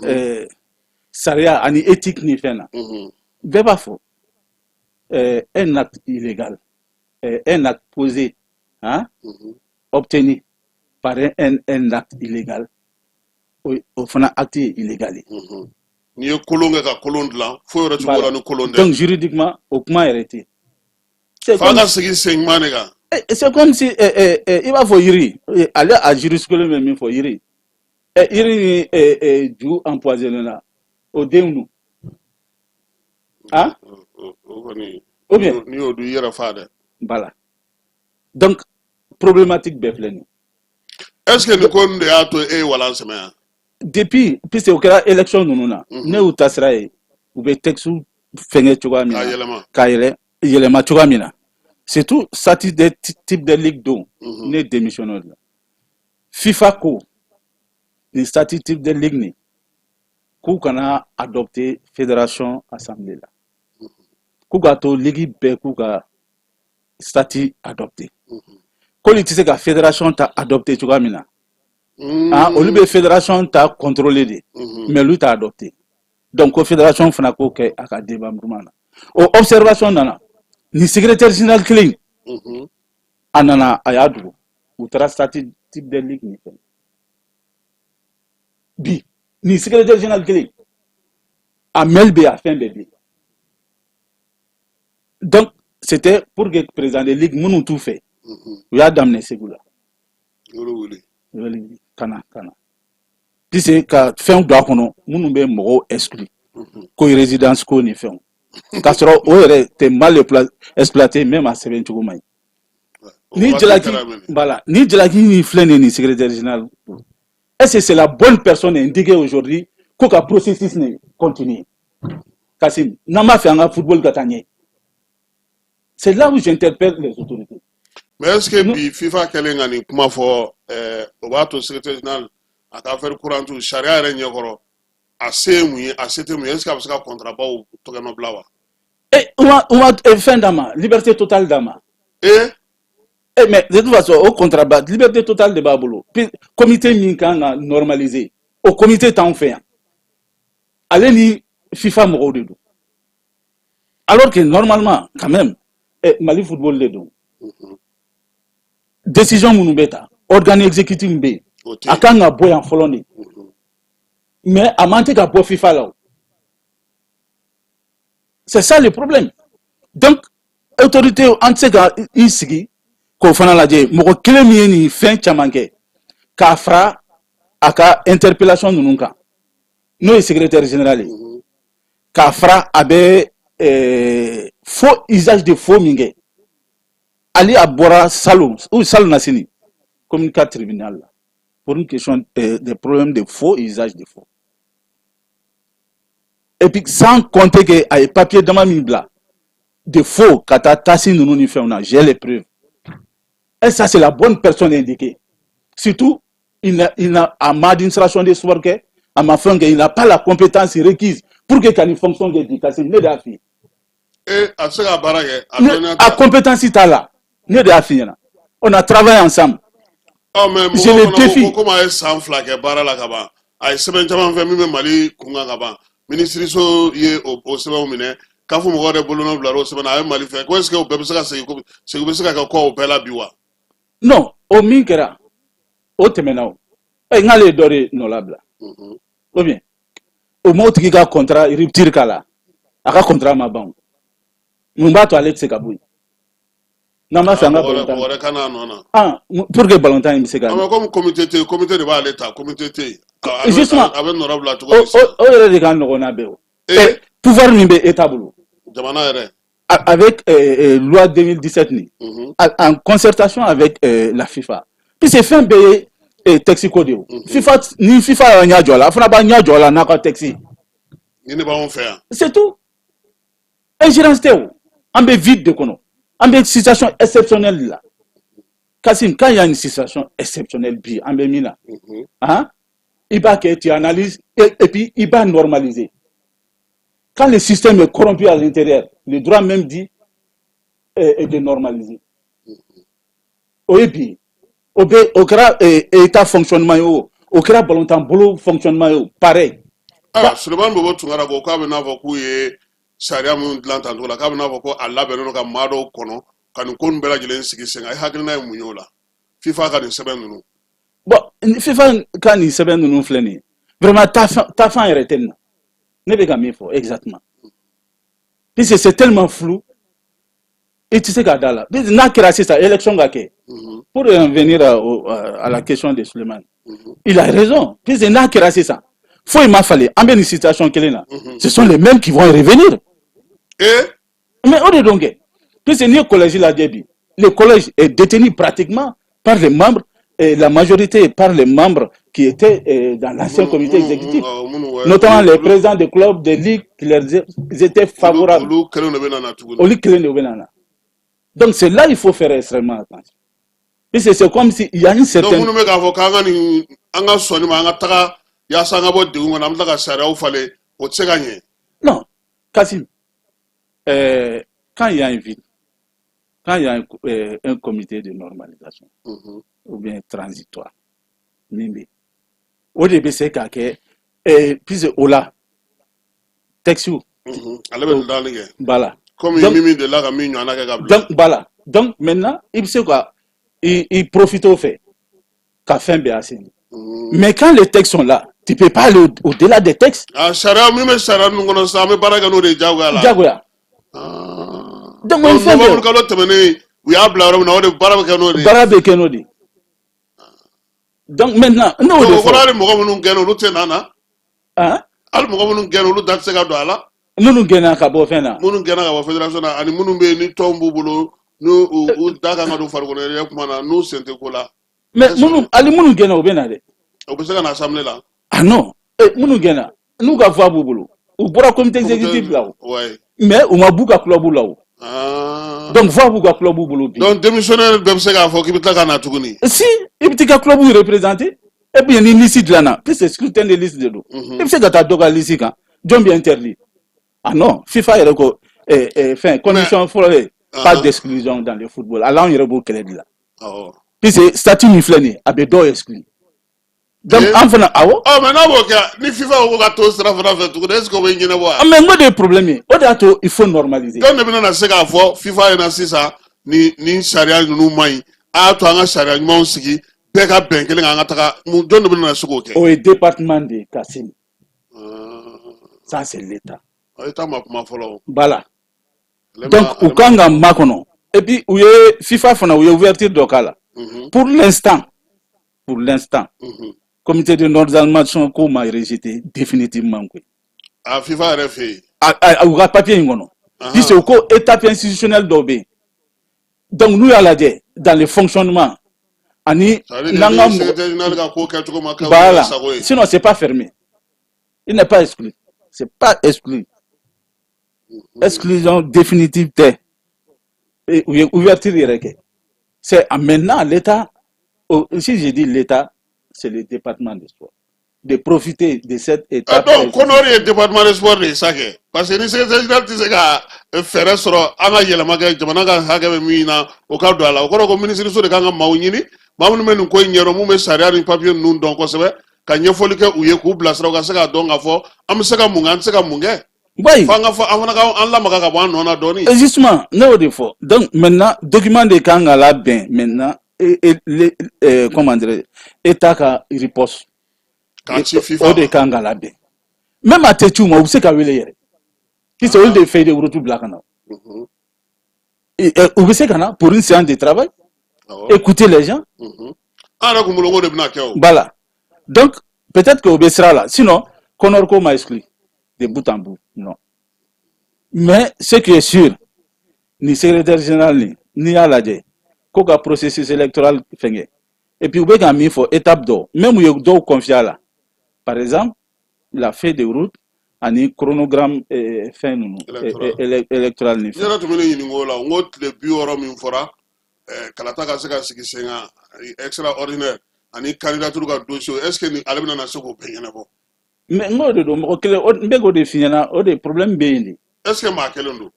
Speaker 5: sariya ani éthique ni fɛn na, bɛɛ b'a fɔ un acte illégal, un acte posé, hein, obtenu par un acte illégal, o fana acte ye illégal ye.
Speaker 4: N'i ye kolon kɛ ka kolon dilan, foyi wɛrɛ tɛ bɔ o la ni kolon tɛ.
Speaker 5: Donc juridiquement, o kuma yɛrɛ tɛ yen.
Speaker 4: F'a ka segin sen ɲuman de kan.
Speaker 5: C'est comme si i b'a fɔ yiri, ale a jurisprudence bɛ min fɔ, yiri yiri ni ju empoisonné la, o denw dun, ah.
Speaker 4: O kɔni.
Speaker 5: Ou bien.
Speaker 4: N'i y'o dun, i yɛrɛ fa dɛ.
Speaker 5: Voilà, donc problématique bɛɛ filɛ nin ye.
Speaker 4: Est ce que nin ko nin de y'a to e ye walan sɛmɛ yan?
Speaker 5: Depuis, puisque o kɛra élection ninnu na, ne y'u ta sira ye, u bɛ texte fɛngɛ cogoya min
Speaker 4: k'a
Speaker 5: na,
Speaker 4: yɛlɛma,
Speaker 5: k'a yɛlɛma cogoya min na, surtout statut de type de ligue don, ne démissionné o de la. FIFA ko nin statut type de ligue nin, k'u kana adopter fédération assemblée la, k'u k'a to ligue bɛɛ k'u ka statut adopter, k'olu tɛ se ka fédération ta adopter cogoya min na. Ah, olu bɛ fédération ta contrôler de, mais olu t'a adopter. Donc ko fédération fana k'o kɛ a ka démembrement na. O observation nana ni secrétaire général kelen, a nana, a y'a dogo, u taara statut type de ligue nin fɛn. Bi ni secrétaire général kelen, a mail bɛ yen, a fɛn bɛɛ bɛ yen. Donc c'était pour que président de ligue minnu t'u fɛ, u y'a daminɛ Segu la.
Speaker 4: Yɔrɔ wuli.
Speaker 5: Wele ka na puisque ka fɛnw don a kɔnɔ minnu bɛ mɔgɔw exclure. Ko résidence ko ni fɛnw, k'a sɔrɔ o yɛrɛ tɛ mal exploité même, a sɛbɛn cogo man ɲi.
Speaker 4: O
Speaker 5: Ni
Speaker 4: waati
Speaker 5: jalaki
Speaker 4: kɛra mɛnɛ.
Speaker 5: Voilà, ni jalaki min filɛ nin ye, nin secrétaire général, est-ce que c'est la bonne personne indiquée aujourd'hui ko ka processus nin continuer? Kassim, n'an b'a fɛ an ka football ka taa ɲɛ, c'est là où j'interpelle les autorités.
Speaker 4: Mais est ce que
Speaker 5: Non.
Speaker 4: bi FIFA kɛlen ka nin kuma fɔ, o b'a to secrétaire général a ka affaire courante sariya yɛrɛ ɲɛkɔrɔ, a se ye mun ye, a se tɛ mun ye? Est ce que a bɛ se ka contrat baw tɔgɔnɔ bila wa?
Speaker 5: Eh, on va fɛn d'a ma, liberté totale d'a ma. Eh, mais de toute façon, au contrat ba, liberté totale de b'a bolo. Puis, comité min kan ka normaliser, o comité t'anw fɛ yan. Ale ni FIFA mɔgɔw de don. Alors que normalement, quand même, eh, Mali football de don. Décision minnu bɛ ta, organe exécutif min bɛ yen,
Speaker 4: O tɛ
Speaker 5: a
Speaker 4: yen.
Speaker 5: Kan ka bɔ yan fɔlɔ de. Mais a man tɛ ka bɔ FIFA la o. C'est ça le problème. Donc, autorité, an tɛ se ka i sigi k'o fana lajɛ. Mɔgɔ kelen min ye nin fɛn caman kɛ, k'a fara a ka interpellation ninnu kan, n'o ye secrétaire général ye, k'a fara a bɛ faux usage de faux min kɛ, ale a bɔra salon ou salon na sini communiqué tribunal la pour une question de problème de faux usage de faux. Et puis sans compter que a ye papier dama min bila de faux ka taa tasi ninnu ni fɛnw na, j'ai les preuves. Et ça, c'est la bonne personne indiquée? Surtout, il n'a a ma administration de sport kɛ, a ma fɛn kɛ, il n'a pas la compétence requise pour que ka nin fonction kɛ bi. Kassim, ne de y'a f'i ye.
Speaker 4: A tɛ se ka baara kɛ, a
Speaker 5: Ne
Speaker 4: dɔnniya
Speaker 5: a
Speaker 4: t'a.
Speaker 5: Compétence t'a la, ne de y'a f'i ɲɛna, on a travaillé ensemble.
Speaker 4: Ɔ, mais
Speaker 5: Je
Speaker 4: mɔgɔw
Speaker 5: le
Speaker 4: fana ko
Speaker 5: défie.
Speaker 4: Ko komi a ye san 2 kɛ baara la ka ban, a ye sɛbɛn caman fɛ min bɛ Mali kun kan ka ban, minisiriso ye o sɛbɛnw minɛ k'a fɔ mɔgɔw yɛrɛ bolonɔ bila o sɛbɛn na, a ye Mali fɛ ko est ce que o bɛɛ bɛ se ka segin, ko segin bɛ se ka kɛ kɔ o bɛɛ la bi wa?
Speaker 5: Non, o min kɛra, o tɛmɛna. O n'ale ye dɔ de nɔ labila ou bien o m'o tigi ka contrat rupture k'a la, a ka contrat ma ban o. Mun b'a to ale tɛ se ka bɔ yen n'an b'a fɛ an ka
Speaker 4: Mɔgɔ wɛrɛ
Speaker 5: balontan
Speaker 4: mɔgɔ wɛrɛ ka n'a nɔ na.
Speaker 5: Ah, pour que balontan in bɛ se ka
Speaker 4: Ah, mais comme comité tɛ yen, comité de b'ale ta, comité tɛ yen, a bɛ
Speaker 5: Justement.
Speaker 4: A bɛ nɔrɔ bila cogo
Speaker 5: o
Speaker 4: di sisan?
Speaker 5: O yɛrɛ de ka nɔgɔn n'a bɛɛ o. Pouvoir min bɛ État bolo
Speaker 4: Jamana yɛrɛ.
Speaker 5: Avec loi 2017 nin, en concertation avec la FIFA, puisque fɛn bɛɛ ye texte ko de ye o. FIFA ni FIFA y'a ɲɛ jɔ a la, a fana b'a ɲɛ jɔ a la n'a ka texte ye.
Speaker 4: Ni ne b'anw fɛ yan.
Speaker 5: C'est tout. Ingérence tɛ o. An bɛ vide de kɔnɔ, an bɛ situation exceptionnelle de la. Kassim, quand il y a une situation exceptionnelle bi, an bɛ min na, hein, i b'a kɛ, tu analyses et puis i b'a normaliser. Quand le système est corrompu à l'intérieur, le droit même dit de normaliser. O ye bi o bɛ o kɛra état fonctionnement ye, o o kɛra balontan bolo fonctionnement ye, o pareil.
Speaker 4: Ayiwa, Sulemani Bobo Tunkara ko k'a bɛ n'a fɔ k'u ye sariya minnu dilan tancogo la, k'a bɛ n'a fɔ ko a labɛnnen don ka maa dɔw kɔnɔ ka nin ko nin bɛɛ lajɛlen sigi sen kan. E hakilina ye mun ye o la, FIFA ka nin sɛbɛn ninnu?
Speaker 5: Bon, FIFA ka nin sɛbɛn ninnu filɛ nin ye, vraiment taafan yɛrɛ tɛ nin na. Ne bɛ ka min fɔ exactement, puisque c'est tellement flou, i tɛ se k'a da la. Puisque n'a kɛra sisan élection ka kɛ, pour en venir à la question de Sulemani, il a raison, puisque n'a kɛra sisan, foyi ma falen, an bɛ nin situation kelen na, ce sont les mêmes qui vont revenir. Mais o de don kɛ, puisque n'i ye collège lajɛ bi, le collège est détenu pratiquement par les membres et la majorité par les membres qui étaient dans l'ancien comité exécutif,
Speaker 4: Minnu ouais,
Speaker 5: notamment les présidents des clubs, des ligues, qui leur ils étaient favorables.
Speaker 4: Olu kelen de bɛ na tuguni.
Speaker 5: Olu kelen de bɛ na. Donc c'est là il faut faire extrêmement attention. Puisque c'est comme si il y a une
Speaker 4: Donc
Speaker 5: certaine
Speaker 4: minnu bɛ k'a fɔ k'an ka nin, an ka sɔnni ma, an ka taga yaasa an ka bɔ degun kɔnɔ, an bɛ tila ka sariyaw falen, o tɛ se ka ɲɛ.
Speaker 5: Non, Kassim, quand il y a un vide, quand il y a un comité de normalisation ou bien transitoire, min bɛ yen, o de bɛ se ka kɛ, puisque o la texte
Speaker 4: Ale bɛ dilanni kɛ.
Speaker 5: Voilà.
Speaker 4: Komi
Speaker 5: Donc,
Speaker 4: min delila ka min ɲɔgɔnna kɛ ka bila.
Speaker 5: Donc voilà. Donc maintenant, i bɛ se ka i profiter o fɛ ka fɛn bɛɛ assainir. Mais quand les textes sont là, tu peux pas aller au-delà des textes.
Speaker 4: Ah, sariya min bɛ sariya ninnu kɔnɔ sisan, an bɛ baara kɛ n'o de ye diyagoya la.
Speaker 5: Diyagoya.
Speaker 4: Ah.
Speaker 5: Donc o ye fɛn bɛɛ.
Speaker 4: Novembre kalo tɛmɛnen, u y'a bila yɔrɔ min na, o de baara bɛ kɛ n'o de ye.
Speaker 5: Baara bɛ kɛ n'o de ye. Donc maintenant, n'o
Speaker 4: Donc
Speaker 5: de
Speaker 4: o kɔrɔ
Speaker 5: fɔ.
Speaker 4: hali mɔgɔ minnu gɛnna, olu tɛ na na.
Speaker 5: Hein?
Speaker 4: Hali mɔgɔ minnu gɛnna, olu da tɛ se ka don a la.
Speaker 5: Minnu gɛnna ka bɔ fɛn na.
Speaker 4: Minnu gɛnna ka bɔ fédération na, ani minnu bɛ yen ni tɔnw b'u bolo, n'u u da kan ka don farikolo ɲɛnajɛ kuma na, n'u sen tɛ ko la.
Speaker 5: Mais minnu, hali minnu gɛnna, u bɛ na dɛ.
Speaker 4: O bɛ se ka na assemblée la?
Speaker 5: Ah non, minnu gɛnna, n'u ka voix b'u bolo, u bɔra comité exécutif la o. Mais u ma b'u ka club la o.
Speaker 4: Ah.
Speaker 5: Donc voix b'u ka club bolo bi.
Speaker 4: Donc démissionnaire bɛɛ bɛ se k'a fɔ k'i bɛ tila ka na tuguni?
Speaker 5: Si, i bɛ t'i ka club représenter, et puis ni liste dilanna, puisque scrutin de liste de don, i bɛ se ka taa dɔ ka liste kan. Jɔn bɛ interdit? Ah non, FIFA yɛrɛ ko fɛn condition fɔlɔ ye pas d'exclusion dans le football. Ala, anw yɛrɛ b'o kɛlɛ de la. Puisque statut min filɛ nin ye, a bɛ dɔw exclure. Donc an fana, awɔ.
Speaker 4: Ɔ, mais n'a b'o kɛ, ni FIFA ko ka to sira fana fɛ tuguni, est ce que o bɛ ɲɛnabɔ wa?
Speaker 5: Mais n ko de ye problème ye, o de y'a to il faut normaliser.
Speaker 4: Jɔn de bɛna na se k'a fɔ FIFA ɲɛna sisan ni sariya ninnu man ɲi, a y'a to an ka sariya ɲumanw sigi, bɛɛ ka bɛn kelen kan, an ka taga mun? Jɔn de bɛna na se k'o kɛ?
Speaker 5: O ye département de ye, Kassim. Ça, c'est l'État.
Speaker 4: État ma kuma fɔlɔ.
Speaker 5: Voilà. Donc u kan ka makɔnɔ, et puis u ye FIFA fana, u ye ouverture dɔ k'a la. Pour l'instant, pour l'instant, comité de normalisation ko ma rejeté définitivement koyi.
Speaker 4: A FIFA yɛrɛ fɛ yen?
Speaker 5: U ka papier in kɔnɔ, puisque u ko étape institutionnelle dɔw bɛ yen. Donc n'u y'a lajɛ dans le fonctionnement ani
Speaker 4: n'an ka secrétaire général ka ko kɛcogo ma kɛ.
Speaker 5: Voilà, sinon c'est pas fermé, il n'est pas exclu, c'est pas exclu, exclusion définitive tɛ. U ye ouverture yɛrɛ kɛ. C'est maintenant l'État, si je dis l'État, c'est le département de sport, de profiter de cette étape.
Speaker 4: Donc CONOR ye département de sport de ye sa kɛ, parce que ni secrétaire général tɛ se ka fɛɛrɛ sɔrɔ an ka yɛlɛma kɛ jamana ka hakɛ bɛ min na, o ka don a la, o kɔrɔ ko minisiriso de kan ka maaw ɲini, maa minnu bɛ nin ko in ɲɛdɔn, mun bɛ sariya ni papiye ninnu dɔn kosɛbɛ, ka ɲɛfɔli kɛ u ye, k'u bilasira, u ka se k'a dɔn k'a fɔ an bɛ se ka mun kɛ, an tɛ se ka mun kɛ.
Speaker 5: Oui.
Speaker 4: F'an ka fɔ, an fana ka an lamaga ka bɔ an nɔ na dɔɔni.
Speaker 5: Justement, ne y'o de fɔ. Donc maintenant, document de kan ka labɛn maintenant et comment dire, État ka riposte.
Speaker 4: K'a ci FIFA.
Speaker 5: O de kan ka labɛn. Même a tɛ ci u ma, u bɛ se ka wele yɛrɛ. Puisque olu de ye feuille de route bila ka na. U bɛ se ka na pour une séance de travail. Écouter les gens.
Speaker 4: An yɛrɛ kun bolo ko de bɛna kɛ o.
Speaker 5: Voilà. Donc peut-être que o bɛ sira la. Sinon, CONOR ko ma exclu de bout en bout. Non. Mais ce qui est sûr, ni secrétaire général ni n'i y'a lajɛ ko ka processus électoral fɛngɛ, et puis u bɛ ka min fɔ, étape dɔw même, u ye dɔw confier a la, par exemple la feuille de route ani chronogramme, fɛn ninnu électoral ni
Speaker 4: fɛn. Ne yɛrɛ tun bɛ ne ɲininka o la, n ko tile 60 min fɔra kalata ka se ka sigi sen kan extraordinaire ani candidature ka dossier, est ce que ni ale bɛna na se k'o bɛɛ ɲɛnabɔ?
Speaker 5: Mais n k'o de don, mɔgɔ kelen, n bɛ k'o de f'i ɲɛna, o de problème bɛ yen de.
Speaker 4: Est ce que maa kelen don?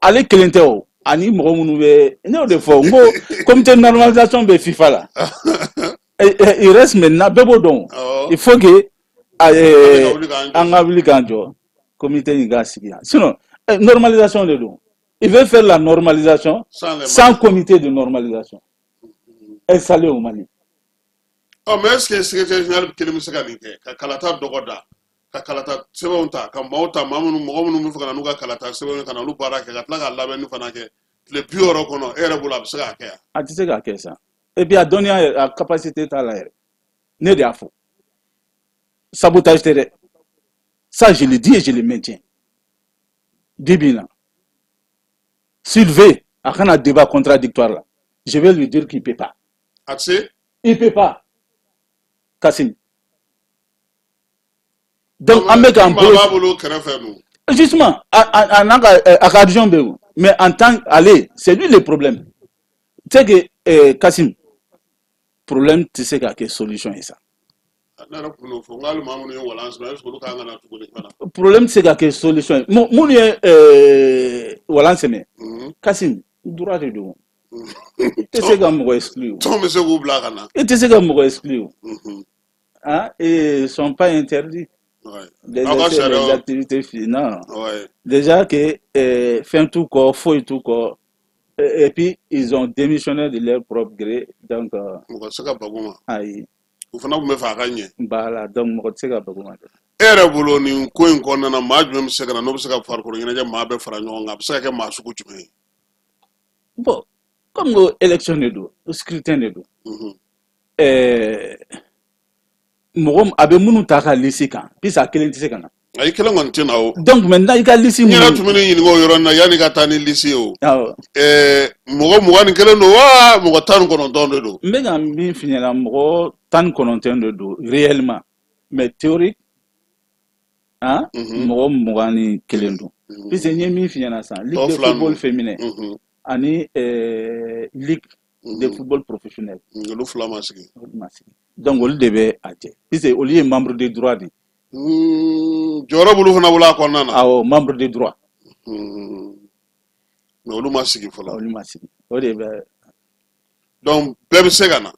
Speaker 5: Ale kelen tɛ o, ani mɔgɔ minnu bɛ, ne y'o de fɔ, n ko comité de normalisation bɛ FIFA la. Il reste maintenant, bɛɛ b'o dɔn, il faut que an ka wuli k'an jɔ, comité in ka sigi yan. Sinon normalisation de don, il veut faire la normalisation sans comité de normalisation installé au Mali.
Speaker 4: Ɔ, mais est ce que secrétaire général kelen bɛ se ka nin kɛ, ka kalata dɔgɔ da, ka kalata sɛbɛnw ta, ka maaw ta, maa minnu, mɔgɔ minnu bɛ fɛ ka na n'u ka kalata sɛbɛnw ye, ka na olu baara kɛ, ka tila ka labɛnni fana kɛ tile 60 kɔnɔ? E yɛrɛ bolo, a bɛ se k'a kɛ yan?
Speaker 5: A tɛ se k'a kɛ sa. Et puis a dɔnniya yɛrɛ, a capacité t'a la yɛrɛ. Ne de y'a fɔ, sabotage tɛ dɛ. Ça, je le dis et je le maintiens. Bi bi in na, s'il veut, a kana débat contradictoire là, je vais lui dire qu'il peut pas.
Speaker 4: A tɛ se.
Speaker 5: Il peut pas, Kassim. Donc an bɛ k'an
Speaker 4: bolo. Maa b'a bolo kɛrɛfɛ dun.
Speaker 5: Justement, a n'a ka a ka adjoint bɛ yen, mais en tant ale, c'est lui le problème. Tu sais que Kassim, problème tɛ se ka kɛ solution ye sa.
Speaker 4: Ne yɛrɛ tun b'o fɔ, n k'ale maa minnu ye walan sɛmɛ, est ce que olu kan ka na tuguni fana?
Speaker 5: Problème tɛ se ka kɛ solution ye. Minnu ye walan sɛmɛ, Kassim, droit de don. I tɛ se ka mɔgɔ exclure.
Speaker 4: Tɔn bɛ se k'u bila ka na.
Speaker 5: I tɛ se ka mɔgɔ exclure. Hein? Et ils sont pas interdits d'exercer les activités. Non. Déjà que fɛn t'u kɔ, foyi t'u kɔ. Et puis ils ont démissionné de leur propre gré. Donc
Speaker 4: mɔgɔ tɛ se ka bag'u ma.
Speaker 5: Ayi.
Speaker 4: U fana tun bɛ fɛ a ka ɲɛ.
Speaker 5: Voilà, donc mɔgɔ tɛ se ka bag'u ma dɛ.
Speaker 4: E yɛrɛ bolo, nin ko in kɔnɔna na, maa jumɛn bɛ se ka na, n'o bɛ se ka farikolo ɲɛnajɛ maa bɛɛ fara ɲɔgɔn kan? A bɛ se ka kɛ maa sugu jumɛn ye?
Speaker 5: Bon, comme ko élection de don, scrutin de don. Mɔgɔ a bɛ minnu ta ka liste kan, puisque a kelen tɛ se ka na.
Speaker 4: Ayi, kelen kɔni tɛ na o.
Speaker 5: Donc maintenant, i ka liste
Speaker 4: N yɛrɛ tun bɛ n'i ɲininka o yɔrɔnin na yanni ka taa ni liste ye o.
Speaker 5: Awɔ.
Speaker 4: Mɔgɔ 21 don wa mɔgɔ 19 de don?
Speaker 5: N bɛ ka min f'i ɲɛna, mɔgɔ 19 de don réellement, mais théorique, hein, mɔgɔ 21 don, puisque n ye min f'i ɲɛna sisan, ligue de football féminin ani ligue de football professionnel.
Speaker 4: Olu fila ma sigi.
Speaker 5: Olu ma sigi, donc olu de bɛ a jɛ, puisque olu ye membre de droit de ye.
Speaker 4: Jɔyɔrɔ b'olu fana bolo a kɔnɔna na.
Speaker 5: Awɔ, membre de droit.
Speaker 4: Mais olu ma sigi fɔlɔ.
Speaker 5: Olu ma sigi, o de bɛ.
Speaker 4: Donc bɛɛ bɛ se ka na.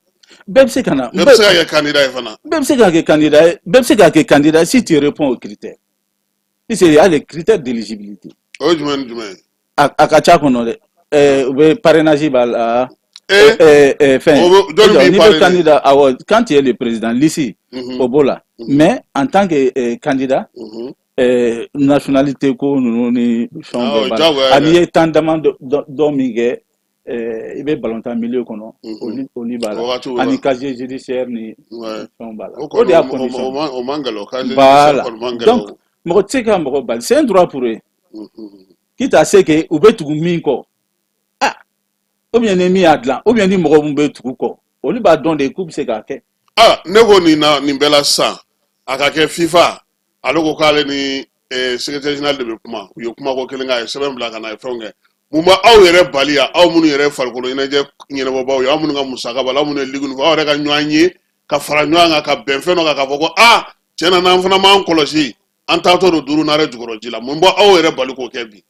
Speaker 5: Bɛɛ bɛ se ka na.
Speaker 4: Bɛɛ bɛ se ka kɛ candidat ye fana.
Speaker 5: Bɛɛ bɛ se ka kɛ candidat ye, bɛɛ bɛ se ka kɛ candidat si tu réponds aux critères, puisque il y a les critères d'éligibilité.
Speaker 4: O ye jumɛn ni jumɛn ye?
Speaker 5: A ka ca kɔnɔ dɛ. U bɛ parrainage b'a la. Fɛn
Speaker 4: n'i
Speaker 5: bɛ candidat, awɔ, quand tu es le président, liste o b'o la, mais en tant que candidat, nationalité ko ninnu ni fɛnw bɛɛ b'a la, ani i ye temps dama dɔ min kɛ i bɛ balontan milieu kɔnɔ, olu b'a la, ani casier judiciaire ni fɛnw b'a la. O de y'a condition.
Speaker 4: O man gɛlɛn, casier.
Speaker 5: Voilà, donc mɔgɔ tɛ se ka mɔgɔ bali, c'est un droit pour eux, quitte à ce que u bɛ tugu min kɔ, ah, ou bien ni min y'a dilan, ou bien ni mɔgɔ min bɛ tugu kɔ, olu b'a dɔn de k'u bɛ se k'a kɛ.
Speaker 4: Ah, ne ko nin na, nin bɛɛ la sisan, a ka kɛ FIFA, ale ko k'ale ni secrétaire général de bɛ kuma, u ye kuma ko kelen kɛ, a ye sɛbɛn bila ka na, a ye fɛnw kɛ. Mun b'a aw yɛrɛ bali yan, aw minnu yɛrɛ ye farikolo ɲɛnajɛ ɲɛnabɔbaw ye, aw minnu ka musaka b'a la, aw minnu ye ligue fɔ, aw yɛrɛ ka ɲɔgɔn ye ka fara ɲɔgɔn kan ka bɛn fɛn dɔ kan, k'a fɔ ko aa, tiɲɛ na, n'an fana m'an kɔlɔsi, an taatɔ don duuru naare jukɔrɔ ji la? Mun b'a aw yɛrɛ bali k'o kɛ bi?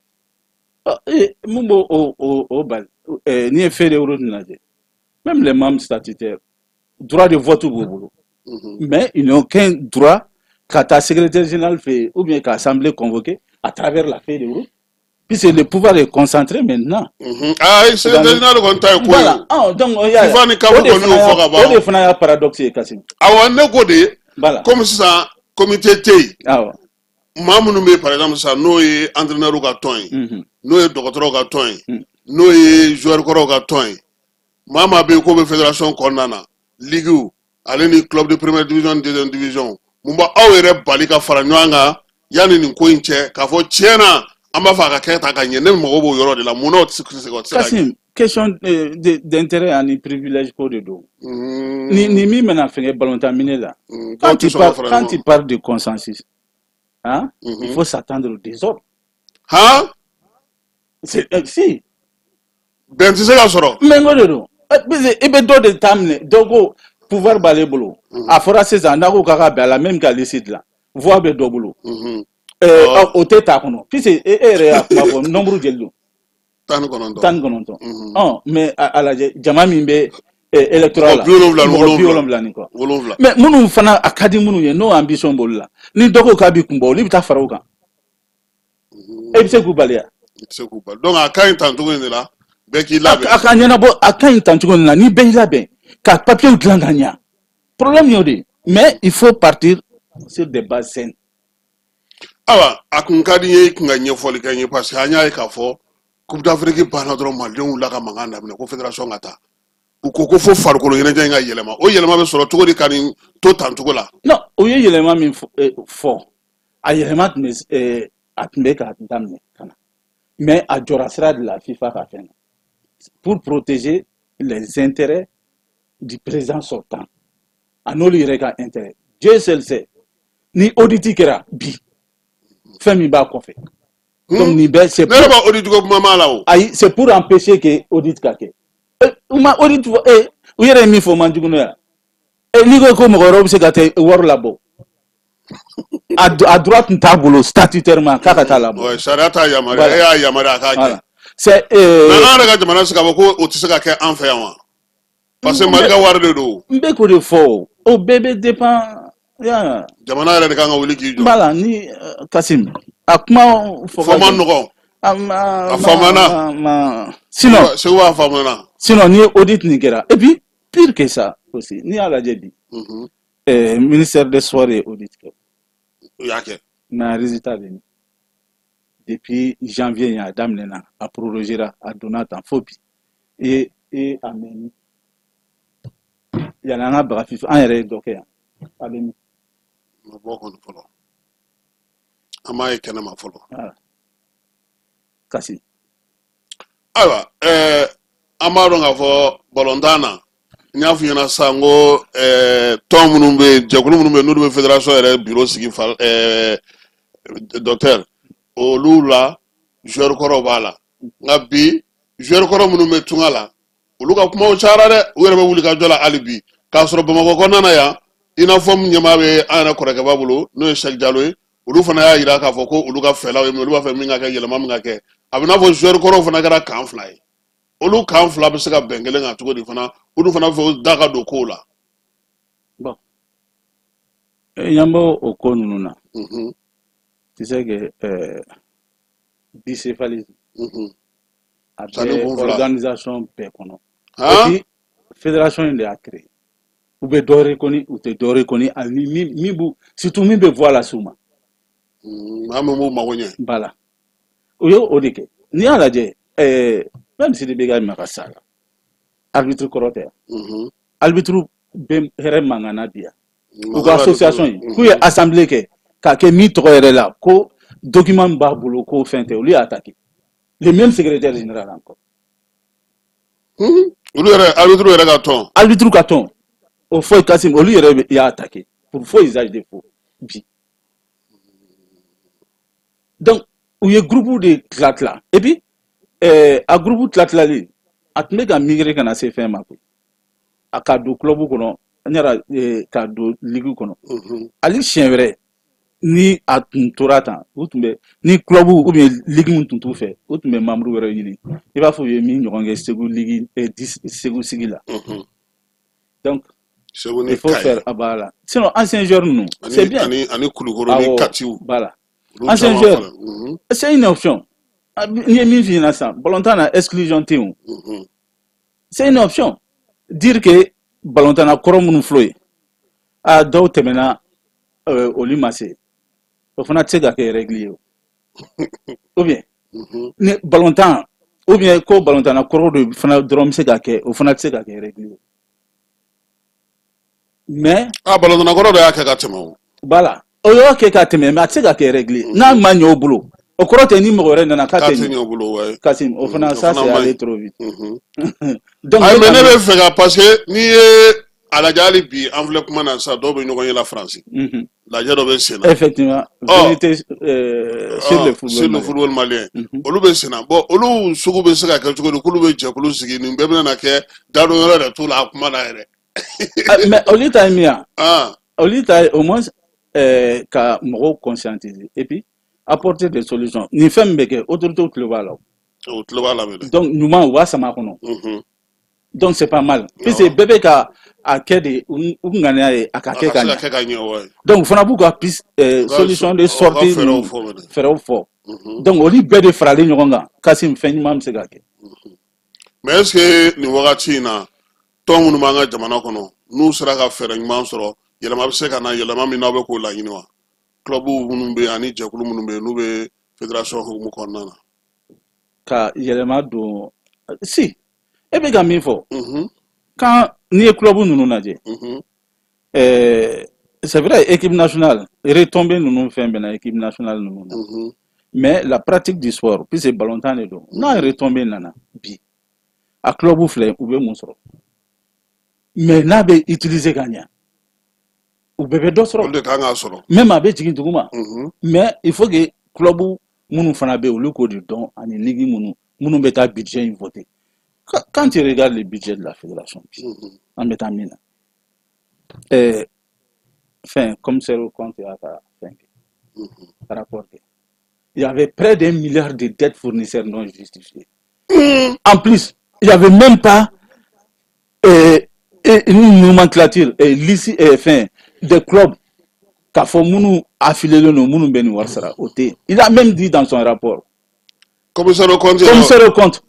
Speaker 5: Mun b'o o bali? N'i ye feuille de route lajɛ, même les membres statutaires, droit de vote b'u bolo, mais ils n'ont aucun droit ka taa secrétaire général fɛ yen ou bien ka assemblée convoquer à travers la feuille de route, puisque le pouvoir est concentré maintenant.
Speaker 4: Ah, secrétaire général kɔni ta ye ko ye.
Speaker 5: Voilà. Ah, donc o y'a
Speaker 4: FIFA ni CAF kɔni y'o fɔ ka ban.
Speaker 5: O de fana y'a paradoxe ye, Kassim.
Speaker 4: Awɔ, ne ko de.
Speaker 5: Voilà.
Speaker 4: Komi sisan comité tɛ yen. Maa minnu bɛ yen, par exemple sisan, n'o ye entraîneur ka tɔn ye, n'o ye dɔgɔtɔrɔw ka tɔn ye, n'o ye joueur kɔrɔw ka tɔn ye, maa maa bɛ yen k'o bɛ fédération kɔnɔna na, ligue ale ni club de première division, deuxième division, mun b'a aw yɛrɛ bali ka fara ɲɔgɔn kan yanni nin ko in cɛ, k'a fɔ tiɲɛ na, an b'a fɛ a ka kɛ tan ka ɲɛ? Ne mago b'o yɔrɔ de la. Mun na o tɛ se ka kɛ?
Speaker 5: Kassim, question d'intérêt ani privilège ko de don. Ni min bɛna fɛngɛ balontan minɛ la, quand tu parles de consensus, hein, il faut s'attendre au désordre.
Speaker 4: Han?
Speaker 5: Si.
Speaker 4: Bɛn tɛ se ka sɔrɔ.
Speaker 5: Mais n ko de don. I bɛ dɔ de ta minɛ, dɔ ko pouvoir b'ale bolo. A fɔra sisan n'a ko k'a ka bɛn a la, même ka liste dilan, voix bɛ dɔ bolo. O tɛ ta kɔnɔ, puisque e yɛrɛ y'a kuma fɔ, nombre joli don?
Speaker 4: 19.
Speaker 5: 19. Ɔ, mais a lajɛ, jama min bɛ électoral la,
Speaker 4: 70.
Speaker 5: Mɔgɔ 70 ni kɔ.
Speaker 4: 70.
Speaker 5: Mais minnu fana a ka di minnu ye, n'o ambition b'olu la, ni dɔ ko k'a b'i kun bɔ, olu bɛ taa fara o kan. E bɛ se k'u bali ya?
Speaker 4: I tɛ se k'u bali. Donc a ka ɲi tan cogo in de la, bɛɛ k'i labɛn.
Speaker 5: A ka ɲɛnabɔ, a ka ɲi tan cogo in na, ni bɛɛ y'i labɛn ka papiers dilan ka ɲa. Problème y'o de ye, mais il faut partir sur des bases saines.
Speaker 4: Ayiwa, a kun ka di n ye i kun ka ɲɛfɔli kɛ n ye, parce que an y'a ye k'a fɔ Coupe d'Afrique banna dɔrɔn, malidenw wulila ka mankan daminɛ ko fédération ka taa. U ko ko fo farikolo ɲɛnajɛ in ka yɛlɛma. O yɛlɛma bɛ sɔrɔ cogo di ka nin to tan cogo la?
Speaker 5: Non, o ye yɛlɛma min fɔ, a yɛlɛma tun bɛ, a tun bɛ ka daminɛ ka na, mais a jɔra sira de la FIFA ka fɛn na, pour protéger les intérêts du président sortant, a n'olu yɛrɛ ka intérêt. Dieu seul sait ni audit kɛra bi, fɛn min b'a kɔfɛ. Donc nin bɛɛ, c'est
Speaker 4: Ne yɛrɛ b'a audit ko kuma m'a la o.
Speaker 5: Ayi, c'est pour empêcher que audit ka kɛ. U ma audit fɔ, u yɛrɛ ye min fɔ, o man jugu n'o ye. N'i ko ko mɔgɔ wɛrɛw bɛ se ka taa wari labɔ, a droit tun t'a bolo statutairement k'a ka taa labɔ.
Speaker 4: Ouais, sariya t'a yamaruya, e y'a yamaruya a k'a kɛ.
Speaker 5: C'est
Speaker 4: Mais an yɛrɛ ka jamana se k'a fɔ ko o tɛ se ka kɛ an fɛ yan wa? Parce que Mali ka wari de don.
Speaker 5: N bɛ k'o de fɔ, o bɛɛ bɛ dépend ya.
Speaker 4: Jamana yɛrɛ de kan ka wuli k'i jɔ.
Speaker 5: Voilà, ni Kassim, a kuma fɔ.
Speaker 4: Fɔ man nɔgɔn.
Speaker 5: A
Speaker 4: A faamana.
Speaker 5: Sinon
Speaker 4: Segu b'a faamuna.
Speaker 5: Sinon ni audit nin kɛra, et puis pire que ça aussi, n'i y'a lajɛ bi, ministère des Sports ye audit kɛ.
Speaker 4: U y'a kɛ.
Speaker 5: Mais résultat bɛ min? Depuis janvier in a daminɛna, a prorogera, a donna tan fo bi, e a mɛn yanni an ka baga FIFA, an yɛrɛ ye dɔ kɛ yan, a bɛ min?
Speaker 4: Ma bɔ kɔni fɔlɔ. An m'a ye kɛnɛma fɔlɔ.
Speaker 5: Voilà. Kasi.
Speaker 4: Ayiwa, an b'a dɔn k'a fɔ balontan na, n y'a f'i ɲɛna sisan ko tɔn minnu bɛ yen, jɛkulu minnu bɛ yen, n'olu bɛ fédération yɛrɛ bureau sigi fa, docteur, olu la joueur kɔrɔw b'a la. Nka bi, joueur kɔrɔ minnu bɛ tunga la, olu ka kumaw cayara dɛ. U yɛrɛ bɛ wuli ka jɔ la hali bi, k'a sɔrɔ Bamakɔ kɔnɔna na yan, i n'a fɔ ɲɛmaa bɛ an yɛrɛ kɔrɔkɛba bolo, n'o ye Sɛki Jalo ye. Olu fana y'a jira k'a fɔ ko olu ka fɛlaw ye min ye, olu b'a fɛ min ka kɛ, yɛlɛma min ka kɛ. A bɛ n'a fɔ joueur kɔrɔw fana kɛra camp fila ye. Olu camp fila bɛ se ka bɛn kelen kan cogo di fana? Olu fana bɛ fɛ u da ka don kow la.
Speaker 5: Bon, ɲan b'o o ko ninnu na. Tu sais que bicéphalisme a
Speaker 4: Sani
Speaker 5: bɛ
Speaker 4: kun fila.
Speaker 5: organisation bɛɛ kɔnɔ. Et puis fédération in de y'a créé. U bɛ dɔ reconnu, u tɛ dɔ reconnu, ani min b'u, surtout min bɛ voix lase u ma.
Speaker 4: Maa min b'u mago ɲɛ.
Speaker 5: Voilà, u ye o de kɛ. N'i y'a lajɛ, même Sidibe ka Maga Sala, arbitre kɔrɔ tɛ yan? Arbitre bɛ hɛrɛ mankan na bi yan. U ka
Speaker 4: Mankan b'a
Speaker 5: association
Speaker 4: bolo.
Speaker 5: in, k'u ye assemblée kɛ k'a kɛ min tɔgɔ yɛrɛ la, ko document min b'a bolo, ko fɛn tɛ, olu y'a attaqué, le même secrétaire général encore.
Speaker 4: Olu yɛrɛ, arbitre yɛrɛ ka tɔn.
Speaker 5: Arbitre ka tɔn o fɔ Kasim, olu yɛrɛ y'a attaqué pour faux usage de faux bi. Donc u ye groupe de tila tila, et puis a groupe tila tilali, a tun bɛ ka migrer ka na se fɛn ma koyi, a ka don club kɔnɔ, n yɛrɛ ka don ligue kɔnɔ. Hali siɲɛ wɛrɛ ni a tun tora tan, u tun bɛ ni club ou bien ligue min tun t'u fɛ, u tun bɛ membre wɛrɛ ɲini, i b'a fɔ u ye min ɲɔgɔn kɛ Segu ligue, Segu sigi la. Donc
Speaker 4: Segu ni
Speaker 5: il faut
Speaker 4: Kayi.
Speaker 5: faire, ah, voilà, sinon ancien joueur ninnu, c'est
Speaker 4: Ani
Speaker 5: bien.
Speaker 4: ani Kulukoro ni
Speaker 5: Awɔ.
Speaker 4: Katiw.
Speaker 5: Voilà.
Speaker 4: Olu
Speaker 5: Ancien
Speaker 4: caman
Speaker 5: joueur,
Speaker 4: fana.
Speaker 5: C'est une option. Ah, n'i ye min f'i ɲɛna sisan, balontan na, exclusion tɛ yen o. C'est une option, dire que balontanna kɔrɔ minnu filɛ yen, a dɔw tɛmɛna, olu ma se, o fana tɛ se ka kɛ règle ye o, ou bien ni balontan, ou bien ko balontanna kɔrɔ de fana dɔrɔn bɛ se ka kɛ, o fana tɛ se ka kɛ règle ye, mais
Speaker 4: Ah, balontanna kɔrɔ dɔ y'a kɛ ka tɛmɛ o.
Speaker 5: Voilà, o y'o kɛ ka tɛmɛ, mais a tɛ se ka kɛ règle ye. N'a ma ɲɛ o bolo, o kɔrɔ tɛ ni mɔgɔ wɛrɛ nana k'a
Speaker 4: K'a
Speaker 5: tɛ
Speaker 4: tɛ
Speaker 5: ɲɛ.
Speaker 4: ɲɛ o bolo, ouais.
Speaker 5: Kasim, o fana
Speaker 4: O
Speaker 5: ça
Speaker 4: fana
Speaker 5: c'est
Speaker 4: man
Speaker 5: aller
Speaker 4: ɲi.
Speaker 5: trop vite. Donc
Speaker 4: Ayi,
Speaker 5: ne
Speaker 4: mais
Speaker 5: ka
Speaker 4: ne
Speaker 5: min
Speaker 4: bɛ fɛ ka, parce que n'i ye a lajɛ hali bi, an filɛ kuma na sisan, dɔw bɛ ɲɔgɔn ye la Faransi. Lajɛ dɔ bɛ sen na.
Speaker 5: Effectivement, vérité sur le football
Speaker 4: sur le
Speaker 5: malien.
Speaker 4: football malien. Olu bɛ sen na. Bon, olu sugu bɛ se ka kɛ cogo di k'olu bɛ jɛkulu sigi? Nin bɛɛ bɛna kɛ dadon yɔrɔ yɛrɛ t'u la a kuma na yɛrɛ.
Speaker 5: Ah, mais olu ta ye min ye, olu ta ye au moins ka mɔgɔw conscientiser et puis apporter des solutions. Nin fɛn min bɛ kɛ, autorités tulo b'a la o.
Speaker 4: O tulo b'a la minɛ.
Speaker 5: Donc ɲuman, u b'a sama a kɔnɔ. Donc c'est pas mal, puisque bɛɛ bɛ ka a kɛ de u ŋaniya ye a ka
Speaker 4: A
Speaker 5: kɛ
Speaker 4: ka
Speaker 5: ka
Speaker 4: se ka
Speaker 5: ɲɛ.
Speaker 4: kɛ ka ɲɛ, ouais.
Speaker 5: Donc u fana b'u ka piste,
Speaker 4: U ka
Speaker 5: solution de
Speaker 4: u ka
Speaker 5: sortie
Speaker 4: fɛɛrɛw
Speaker 5: ninnu
Speaker 4: fɔ minɛ.
Speaker 5: fɛɛrɛw fɔ. Donc olu bɛɛ de faralen ɲɔgɔn kan, Kasim, fɛn ɲuman bɛ se ka kɛ.
Speaker 4: Mais est ce que nin wagati in na, tɔn minnu b'an ka jamana kɔnɔ, n'u sera ka fɛɛrɛ ɲuman sɔrɔ, yɛlɛma bɛ se ka na, yɛlɛma min n'aw bɛ k'o laɲini wa? Club minnu bɛ yen ani jɛkulu minnu bɛ yen, n'u bɛ fédération hukumu kɔnɔna na.
Speaker 5: Ka yɛlɛma don, si e bɛ ka min fɔ, quand n'i ye club ninnu lajɛ, c'est vrai, équipe nationale retombée ninnu, fɛn bɛ na équipe nationale ninnu na, mais la pratique du sport, puisque ballontan de don, n'a retombée nana bi, a club filɛ, u bɛ mun sɔrɔ? Mais n'a bɛ utiliser ka ɲɛ, u bɛɛ bɛ dɔ sɔrɔ.
Speaker 4: Olu de kan k'a sɔrɔ.
Speaker 5: Même a bɛ jigin duguma, mais il faut que club minnu fana bɛ yen, olu k'o de dɔn, ani ligue minnu bɛ taa budget in voter. Quand tu regardes le budget de la fédération bi, an bɛ taa min na, fɛn commissaire au compte y'a ka fɛn kɛ, rapport kɛ, il y avait près d'1 milliard de dettes fournisseurs non justifiées. En plus, il y avait même pas une nomenclature, liste, fɛn des clubs k'a fɔ minnu affilié don, minnu bɛ nin wari sara, o tɛ yen. Il a même dit dans son rapport.
Speaker 4: Commissaire au compte.
Speaker 5: Commissaire au compte.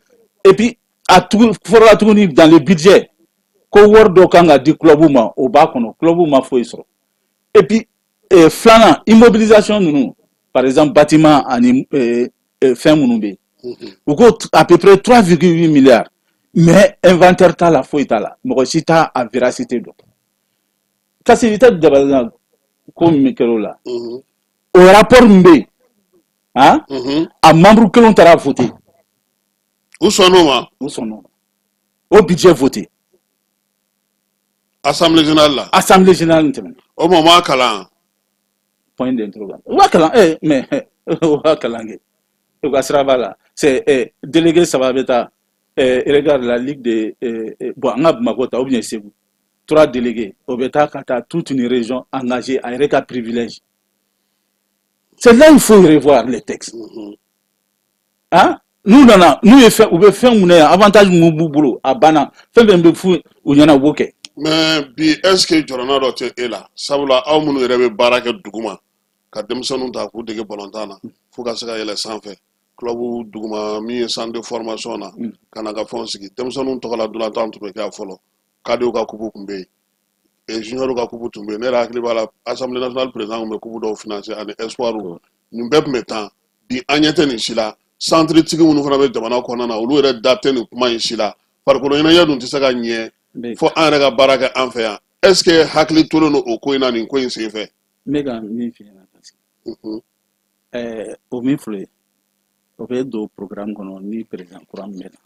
Speaker 5: Et puis a tugu fɔra tuguni dans le budget ko wari dɔ kan ka di club ma, o b'a kɔnɔ, club ma foyi sɔrɔ. Et puis filanan, immobilisation ninnu, par exemple bâtiment ani fɛn minnu bɛ yen, u ko à peu près 3,8 milliards, mais inventaire t'a la, foyi t'a la, mɔgɔ si t'a a véracité dɔn. Kasi i tɛ dabali ko min kɛra o la, o rapport min bɛ yen. Han, a membre kelenw taara voter.
Speaker 4: U sɔnn'o ma?
Speaker 5: U sɔnn'o ma, o budget voté.
Speaker 4: Assemblée générale la?
Speaker 5: Assemblée générale tɛmɛna.
Speaker 4: O ma, o m'a kalan?
Speaker 5: Point d'interrogation. U b'a kalan, mais u b'a kalan kɛ, u ka sira b'a la. C'est délégué saba bɛ taa. Regarde la ligue de bon, an ka Bamakɔ ta ou bien Segu, trois délégués, o bɛ taa ka taa toute une région engagée, a yɛrɛ ka privilège. C'est là il faut revoir les textes. Hein, n'u nana, n'u ye fɛn, u bɛ fɛn mun na yan, avantage mun b'u bolo, a banna, fɛn fɛn bɛ f'u u ɲɛna, u b'o kɛ.
Speaker 4: Mais bi, est ce que jɔrɔna dɔ tɛ e la? Sabula aw minnu yɛrɛ bɛ baara kɛ duguma ka denmisɛnninw ta k'u dege balontan na fo ka se ka yɛlɛ sanfɛ, club duguma min ye centre de formation na, ka na ka fɛnw sigi, denmisɛnninw tɔgɔ la dolantan tun bɛ kɛ fɔlɔ, cadetw ka coupe tun bɛ yen, junior ka coupe tun bɛ yen. Ne yɛrɛ hakili b'a la, Assemblée nationale président tun bɛ coupe dɔw financer ani espoir. Nin bɛɛ tun bɛ tan. Bi, an ɲɛ tɛ nin si la. Centre tigi minnu fana bɛ jamana kɔnɔna na, olu yɛrɛ da tɛ nin kuma in si la. Farikolo ɲɛnajɛ dun tɛ se ka ɲɛ fo an yɛrɛ ka baara kɛ an fɛ yan. Est ce que hakili tolen don o ko in na, nin ko in sen fɛ?
Speaker 5: N bɛ ka min f'i ɲɛna, parce que o min filɛ, o bɛ don programme kɔnɔ ni président kura min bɛ na.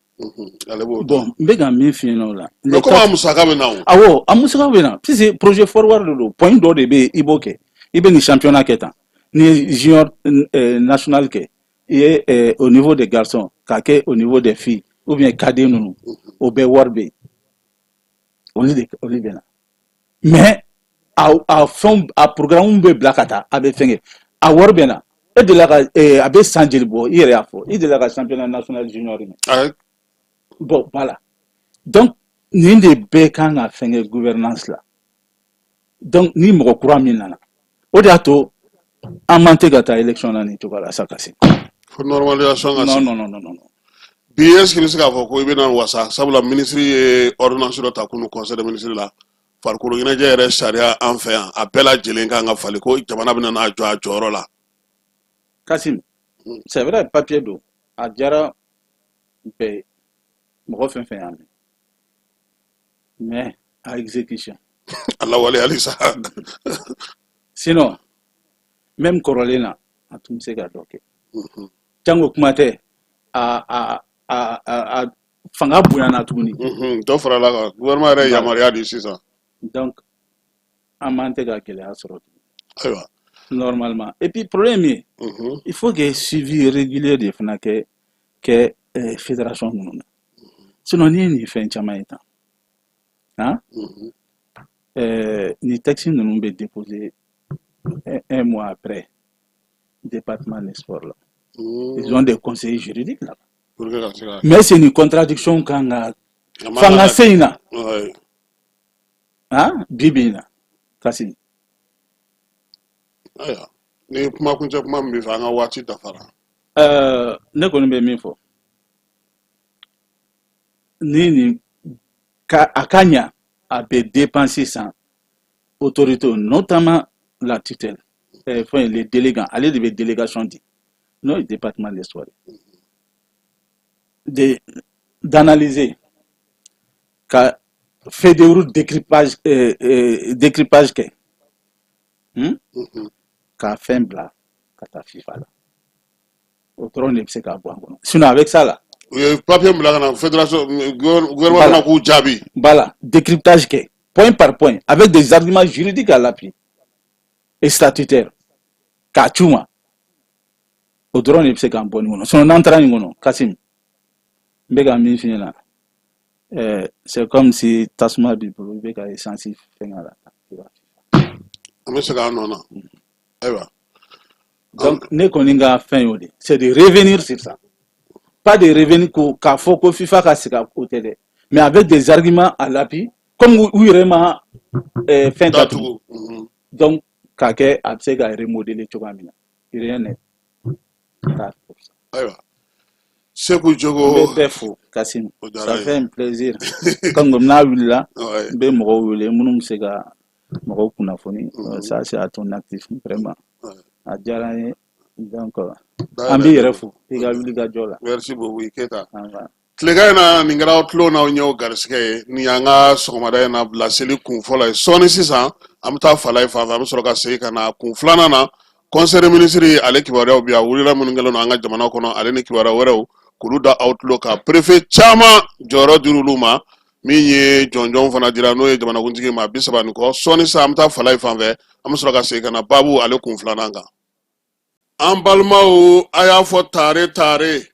Speaker 4: Ale b'o.
Speaker 5: Bon, n bɛ ka min f'i ɲɛna o la.
Speaker 4: Mais komi a musaka bɛ na o.
Speaker 5: Awɔ, a musaka bɛ na, puisque projet forward de don. Point dɔ de bɛ yen, i b'o kɛ, i bɛ nin championnat kɛ tan, n'i ye junior national kɛ, i ye au niveau des garçons, k'a kɛ au niveau des filles ou bien cadet ninnu, o bɛɛ wari bɛ yen, olu de, olu bɛ na. Mais a fɛnw, a programme bɛ bila ka taa, a bɛ fɛn kɛ, a wari bɛ na. E delila ka, a bɛ san joli bɔ? I yɛrɛ y'a fɔ, i delila ka championnat national junior mɛn? Bon, voilà. Donc nin de bɛɛ kan ka fɛn kɛ gouvernance la. Donc ni mɔgɔ kura min nana, o de y'a to an man tɛ ka taa élection na nin cogo la sa ka se.
Speaker 4: Fo normalisation ka
Speaker 5: se. Non, non, non, non, non.
Speaker 4: Bi, est ce que i bɛ se k'a fɔ ko i bɛna wasa? Sabula ministre ye ordonnance dɔ ta kunun conseil des ministres la, farikolo ɲɛnajɛ yɛrɛ sariya an fɛ yan, a bɛɛ lajɛlen kan ka falen, ko jamana bɛna n'a jɔ a jɔyɔrɔ la.
Speaker 5: Kasim, c'est vrai, papier don, a diyara bɛɛ ye, mɔgɔ fɛn fɛn y'a mɛn, mais a exécution.
Speaker 4: A lawaleyali sa.
Speaker 5: Sinon même kɔrɔlen na, a tun bɛ se ka dɔ kɛ. Jango kuma tɛ, a a a a a fanga bonyana tuguni.
Speaker 4: Dɔ farala kan, gouvernement yɛrɛ ye yamaruya di sisan.
Speaker 5: Donc an man tɛ ka gɛlɛya sɔrɔ tuguni.
Speaker 4: Ayiwa.
Speaker 5: Normalement. Et puis problème ye, il faut que suivi régulier de fana kɛ fédération ninnu na. Sinon n'i ye nin fɛn caman ye tan, han, nin texte ninnu bɛ déposer un mois après département des sports là. Ils ont des conseillers juridiques là.
Speaker 4: Pour que ka se ka.
Speaker 5: Mais c'est une contradiction kan ka fanga se in na. Han, bi bi in na, Kassim.
Speaker 4: Ayiwa, ni kuma kuncɛ kuma min b'i fɛ, an ka waati dafara.
Speaker 5: Ne kɔni bɛ min fɔ, ni nin ka a ka ɲa, a bɛ dépenser san autorité, notamment la tutelle, fɛn, les délégués, ale de bɛ délégation di, n'o ye département des sports, de d'analyser ka feuille de route décryptage kɛ, Ka fɛn bila ka taa FIFA la, o dɔrɔn de bɛ se k'a bɔ an kɔnɔ. Sinon avec ça là.
Speaker 4: U ye papier bila ka na fédération, gouvernement fana k'u jaabi.
Speaker 5: Voilà, décryptage kɛ point par point avec des arguments juridiques à l'appui et statutaires k'a c'u ma, o dɔrɔn de bɛ se k'an bɔ nin kɔnɔ. Sinon n'an taara nin kɔnɔ, Kasim, n bɛ ka min f'i ɲɛna, c'est comme si tasuma b'i bolo, i bɛ ka essence fɛn k'a la.
Speaker 4: An bɛ segin an nɔ na, ayiwa.
Speaker 5: Donc ne kɔni ka fɛn y'o de, c'est de revenir sur ça, pas de revenir ko k'a fɔ ko FIFA ka segin o tɛ dɛ, mais avec des arguments à l'appui, comme u yɛrɛ ma fɛn datugu. Donc k'a kɛ a bɛ se ka remodeler cogoya min na, rien n'est tard pour ça.
Speaker 4: Ayiwa, Seku Jogo.
Speaker 5: N bɛ bɛɛ fo, Kasim, ça fait un plaisir. Comme n'a wulila, n bɛ mɔgɔw wele minnu bɛ se ka mɔgɔw kunnafoni. Ça, c'est à ton actif, vraiment. A diyara n ye. Donc an b'i yɛrɛ fo i ka wuli ka jɔ la.
Speaker 4: Merci beaucoup, i Keyita. Tilegan in na, nin kɛra aw tulo n'aw ɲɛw garisɛgɛ ye. Nin y'an ka sɔgɔmada in na laseli kun fɔlɔ ye. Sɔɔni sisan, an bɛ taa Falaye fan fɛ, an bɛ sɔrɔ ka segin ka na kun filanan na. Conseil des ministres ale kibaruyaw bi a wulila minnu kɛlen don an ka jamana kɔnɔ, ale ni kibaruya wɛrɛw k'olu da aw tulo kan. Préfet caman jɔyɔrɔ dir'olu ma, min ye jɔnjɔn fana dira n'o ye jamanakuntigi ma 30 ni kɔ. Sɔɔni sa an bɛ taa Falayi fan fɛ, an bɛ sɔrɔ ka segin ka na baabu ale kun filanan kan. An balimaw, a y'a fɔ tare tare,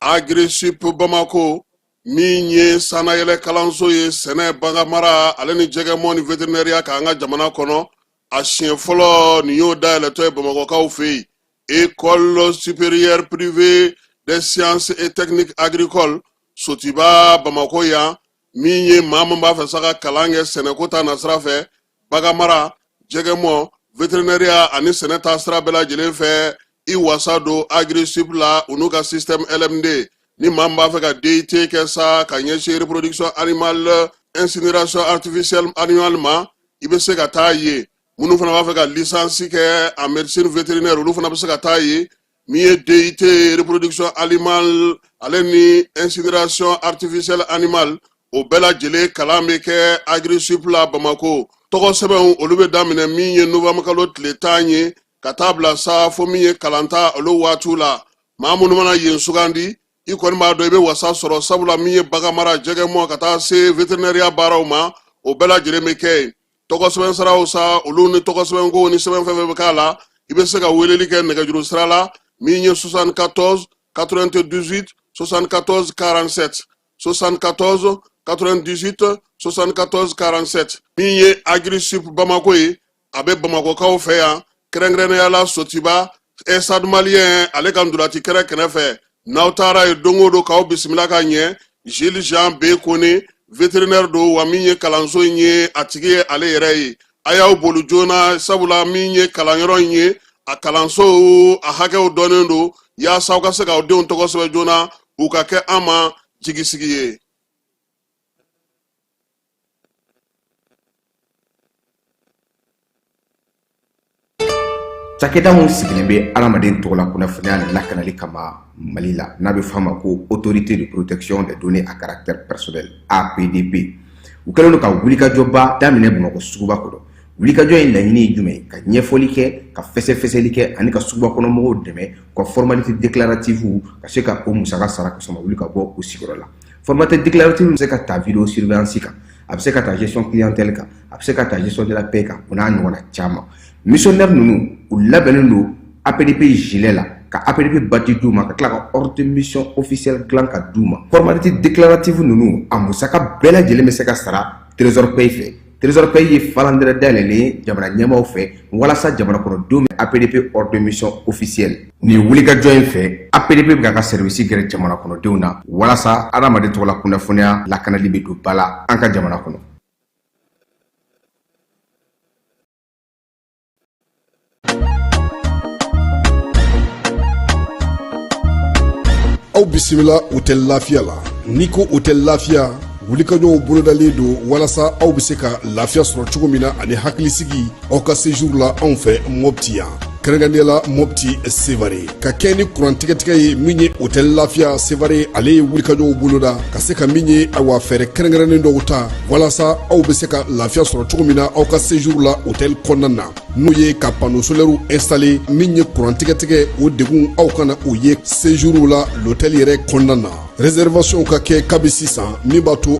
Speaker 4: Agrisip Bamako min ye sannayɛlɛ kalanso ye sɛnɛ, baganmara ale ni jɛgɛmɔ ni vétérinaire kan an ka jamana kɔnɔ, a siɲɛ fɔlɔ nin y'o dayɛlɛtɔ ye Bamakɔkaw fɛ yen. École supérieure privée des sciences et techniques agricoles Sotiba Bamakɔ yan, min ye maa min b'a fɛ sa ka kalan kɛ sɛnɛko ta nasira fɛ, baganmara, jɛgɛmɔ, vétérinaire ani sɛnɛ ta sira bɛɛ lajɛlen fɛ, i wasa don Agrisip la, u n'u ka système LMD. Ni maa min b'a fɛ ka DUT kɛ sa ka ɲɛsin reproduction animale, incinération artificielle animale ma, i bɛ se ka taa yen. Minnu fana b'a fɛ ka licence kɛ en médecine vétérinaire, olu fana bɛ se ka taa yen. Min ye DUT reproduction animale ale ni incinération artificielle animale, o bɛɛ lajɛlen kalan bɛ kɛ Agrisip la Bamako. Tɔgɔ sɛbɛnw olu bɛ daminɛ min ye novembre kalo tile 10 ye ka taa bila sa fo min ye kalanta olu waatiw la. Maa minnu mana yen sugandi, i kɔni b'a dɔn i bɛ wasa sɔrɔ, sabula min ye baganmara, jɛgɛmɔ ka taa se vétérinaire baaraw ma, o bɛɛ lajɛlen bɛ kɛ yen. Tɔgɔ sɛbɛn siraw sa, olu ni tɔgɔ sɛbɛnko ni sɛbɛn fɛn fɛn bɛ k'a la, i bɛ se ka weleli kɛ nɛgɛjuru sira la min ye 74 98 74 47, 74 98 74 47. Min ye Agrisip Bamako ye, a bɛ Bamakɔkaw fɛ yan, kɛrɛnkɛrɛnnenya la Sotiba, Stade Malien ale ka ntolaci kɛrɛ kɛrɛfɛ. N'aw taara yen don o don, k'aw bisimila ka ɲɛ. Gilles Jean B Kone, vétérinaire don, wa min ye kalanso in ye a tigi ye ale yɛrɛ ye. A y'aw boli joona, sabula min ye kalanyɔrɔ in ye, a kalanso a hakɛw dɔnnen don, yaasa aw ka se k'aw denw tɔgɔ sɛbɛn joona, u ka kɛ an ma jigisigi ye.
Speaker 6: Cakɛda min sigilen bɛ adamaden tɔgɔla kunnafoniya lakanali kama Mali la, n'a bɛ f'a ma ko Autorité de protection des données à caractère personnel, APDP, u kɛlen don ka wulikajɔba daminɛ Bamakɔ suguba kɔnɔ. Wulikajɔ in laɲini ye jumɛn ye? Ka ɲɛfɔli kɛ, ka fɛsɛfɛsɛli kɛ ani ka suguba kɔnɔ mɔgɔw dɛmɛ u ka formalité déclarative ka se ka o musaka sara ka sɔrɔ wuli ka bɔ u sigiyɔrɔ la. Formalité déclarative bɛ se ka ta vidéo surveillance kan, a bɛ se ka ta gestion clientèle kan, a bɛ se ka ta gestion de la paie kan, o n'a ɲɔgɔnna caman. Missionnaire ninnu, u labɛnnen don APDP gilet la, ka APDP badge d'u ma, ka tila ka ordre de mission officielle dilan ka d'u ma. Formalité déclarative ninnu, a musaka bɛɛ lajɛlen bɛ se ka sara Trésor Pay fɛ. Trésor Pay ye falandɛrɛ dayɛlɛlen ye jamana ɲɛmaaw fɛ walasa jamana kɔnɔdenw bɛ APDP ordre de mission officielle. Nin wulikajɔ in fɛ, APDP bɛ k'a ka service gɛrɛ jamana kɔnɔdenw na walasa adamaden tɔgɔla kunnafoniya lakanali bɛ don ba la an ka jamana kɔnɔ.
Speaker 7: Aw bisimila Hôtel Lafiya la. N'i ko Hôtel Lafiya, wulikajɔw bolodalen don walasa aw bɛ se ka lafiya sɔrɔ cogo min na ani hakilisigi aw ka séjour la anw fɛ Mopti yan, kɛrɛnkɛrɛnnenya la Mopti Sevare, ka kɛ ni kuran tigɛtigɛ ye. Min ye Hôtel Lafiya Sevare, ale ye wulikajɔw boloda ka se ka min ye awa fɛɛrɛ kɛrɛnkɛrɛnnen dɔw ta walasa aw bɛ se ka lafiya sɔrɔ cogo min na aw ka séjour la hôtel kɔnɔna na, n'o ye ka panneau solaire installer. Min ye kuran tigɛtigɛ, o degun aw kana o ye séjour la l'hôtel yɛrɛ kɔnɔna na. Réservation ka kɛ kabi sisan, min b'a to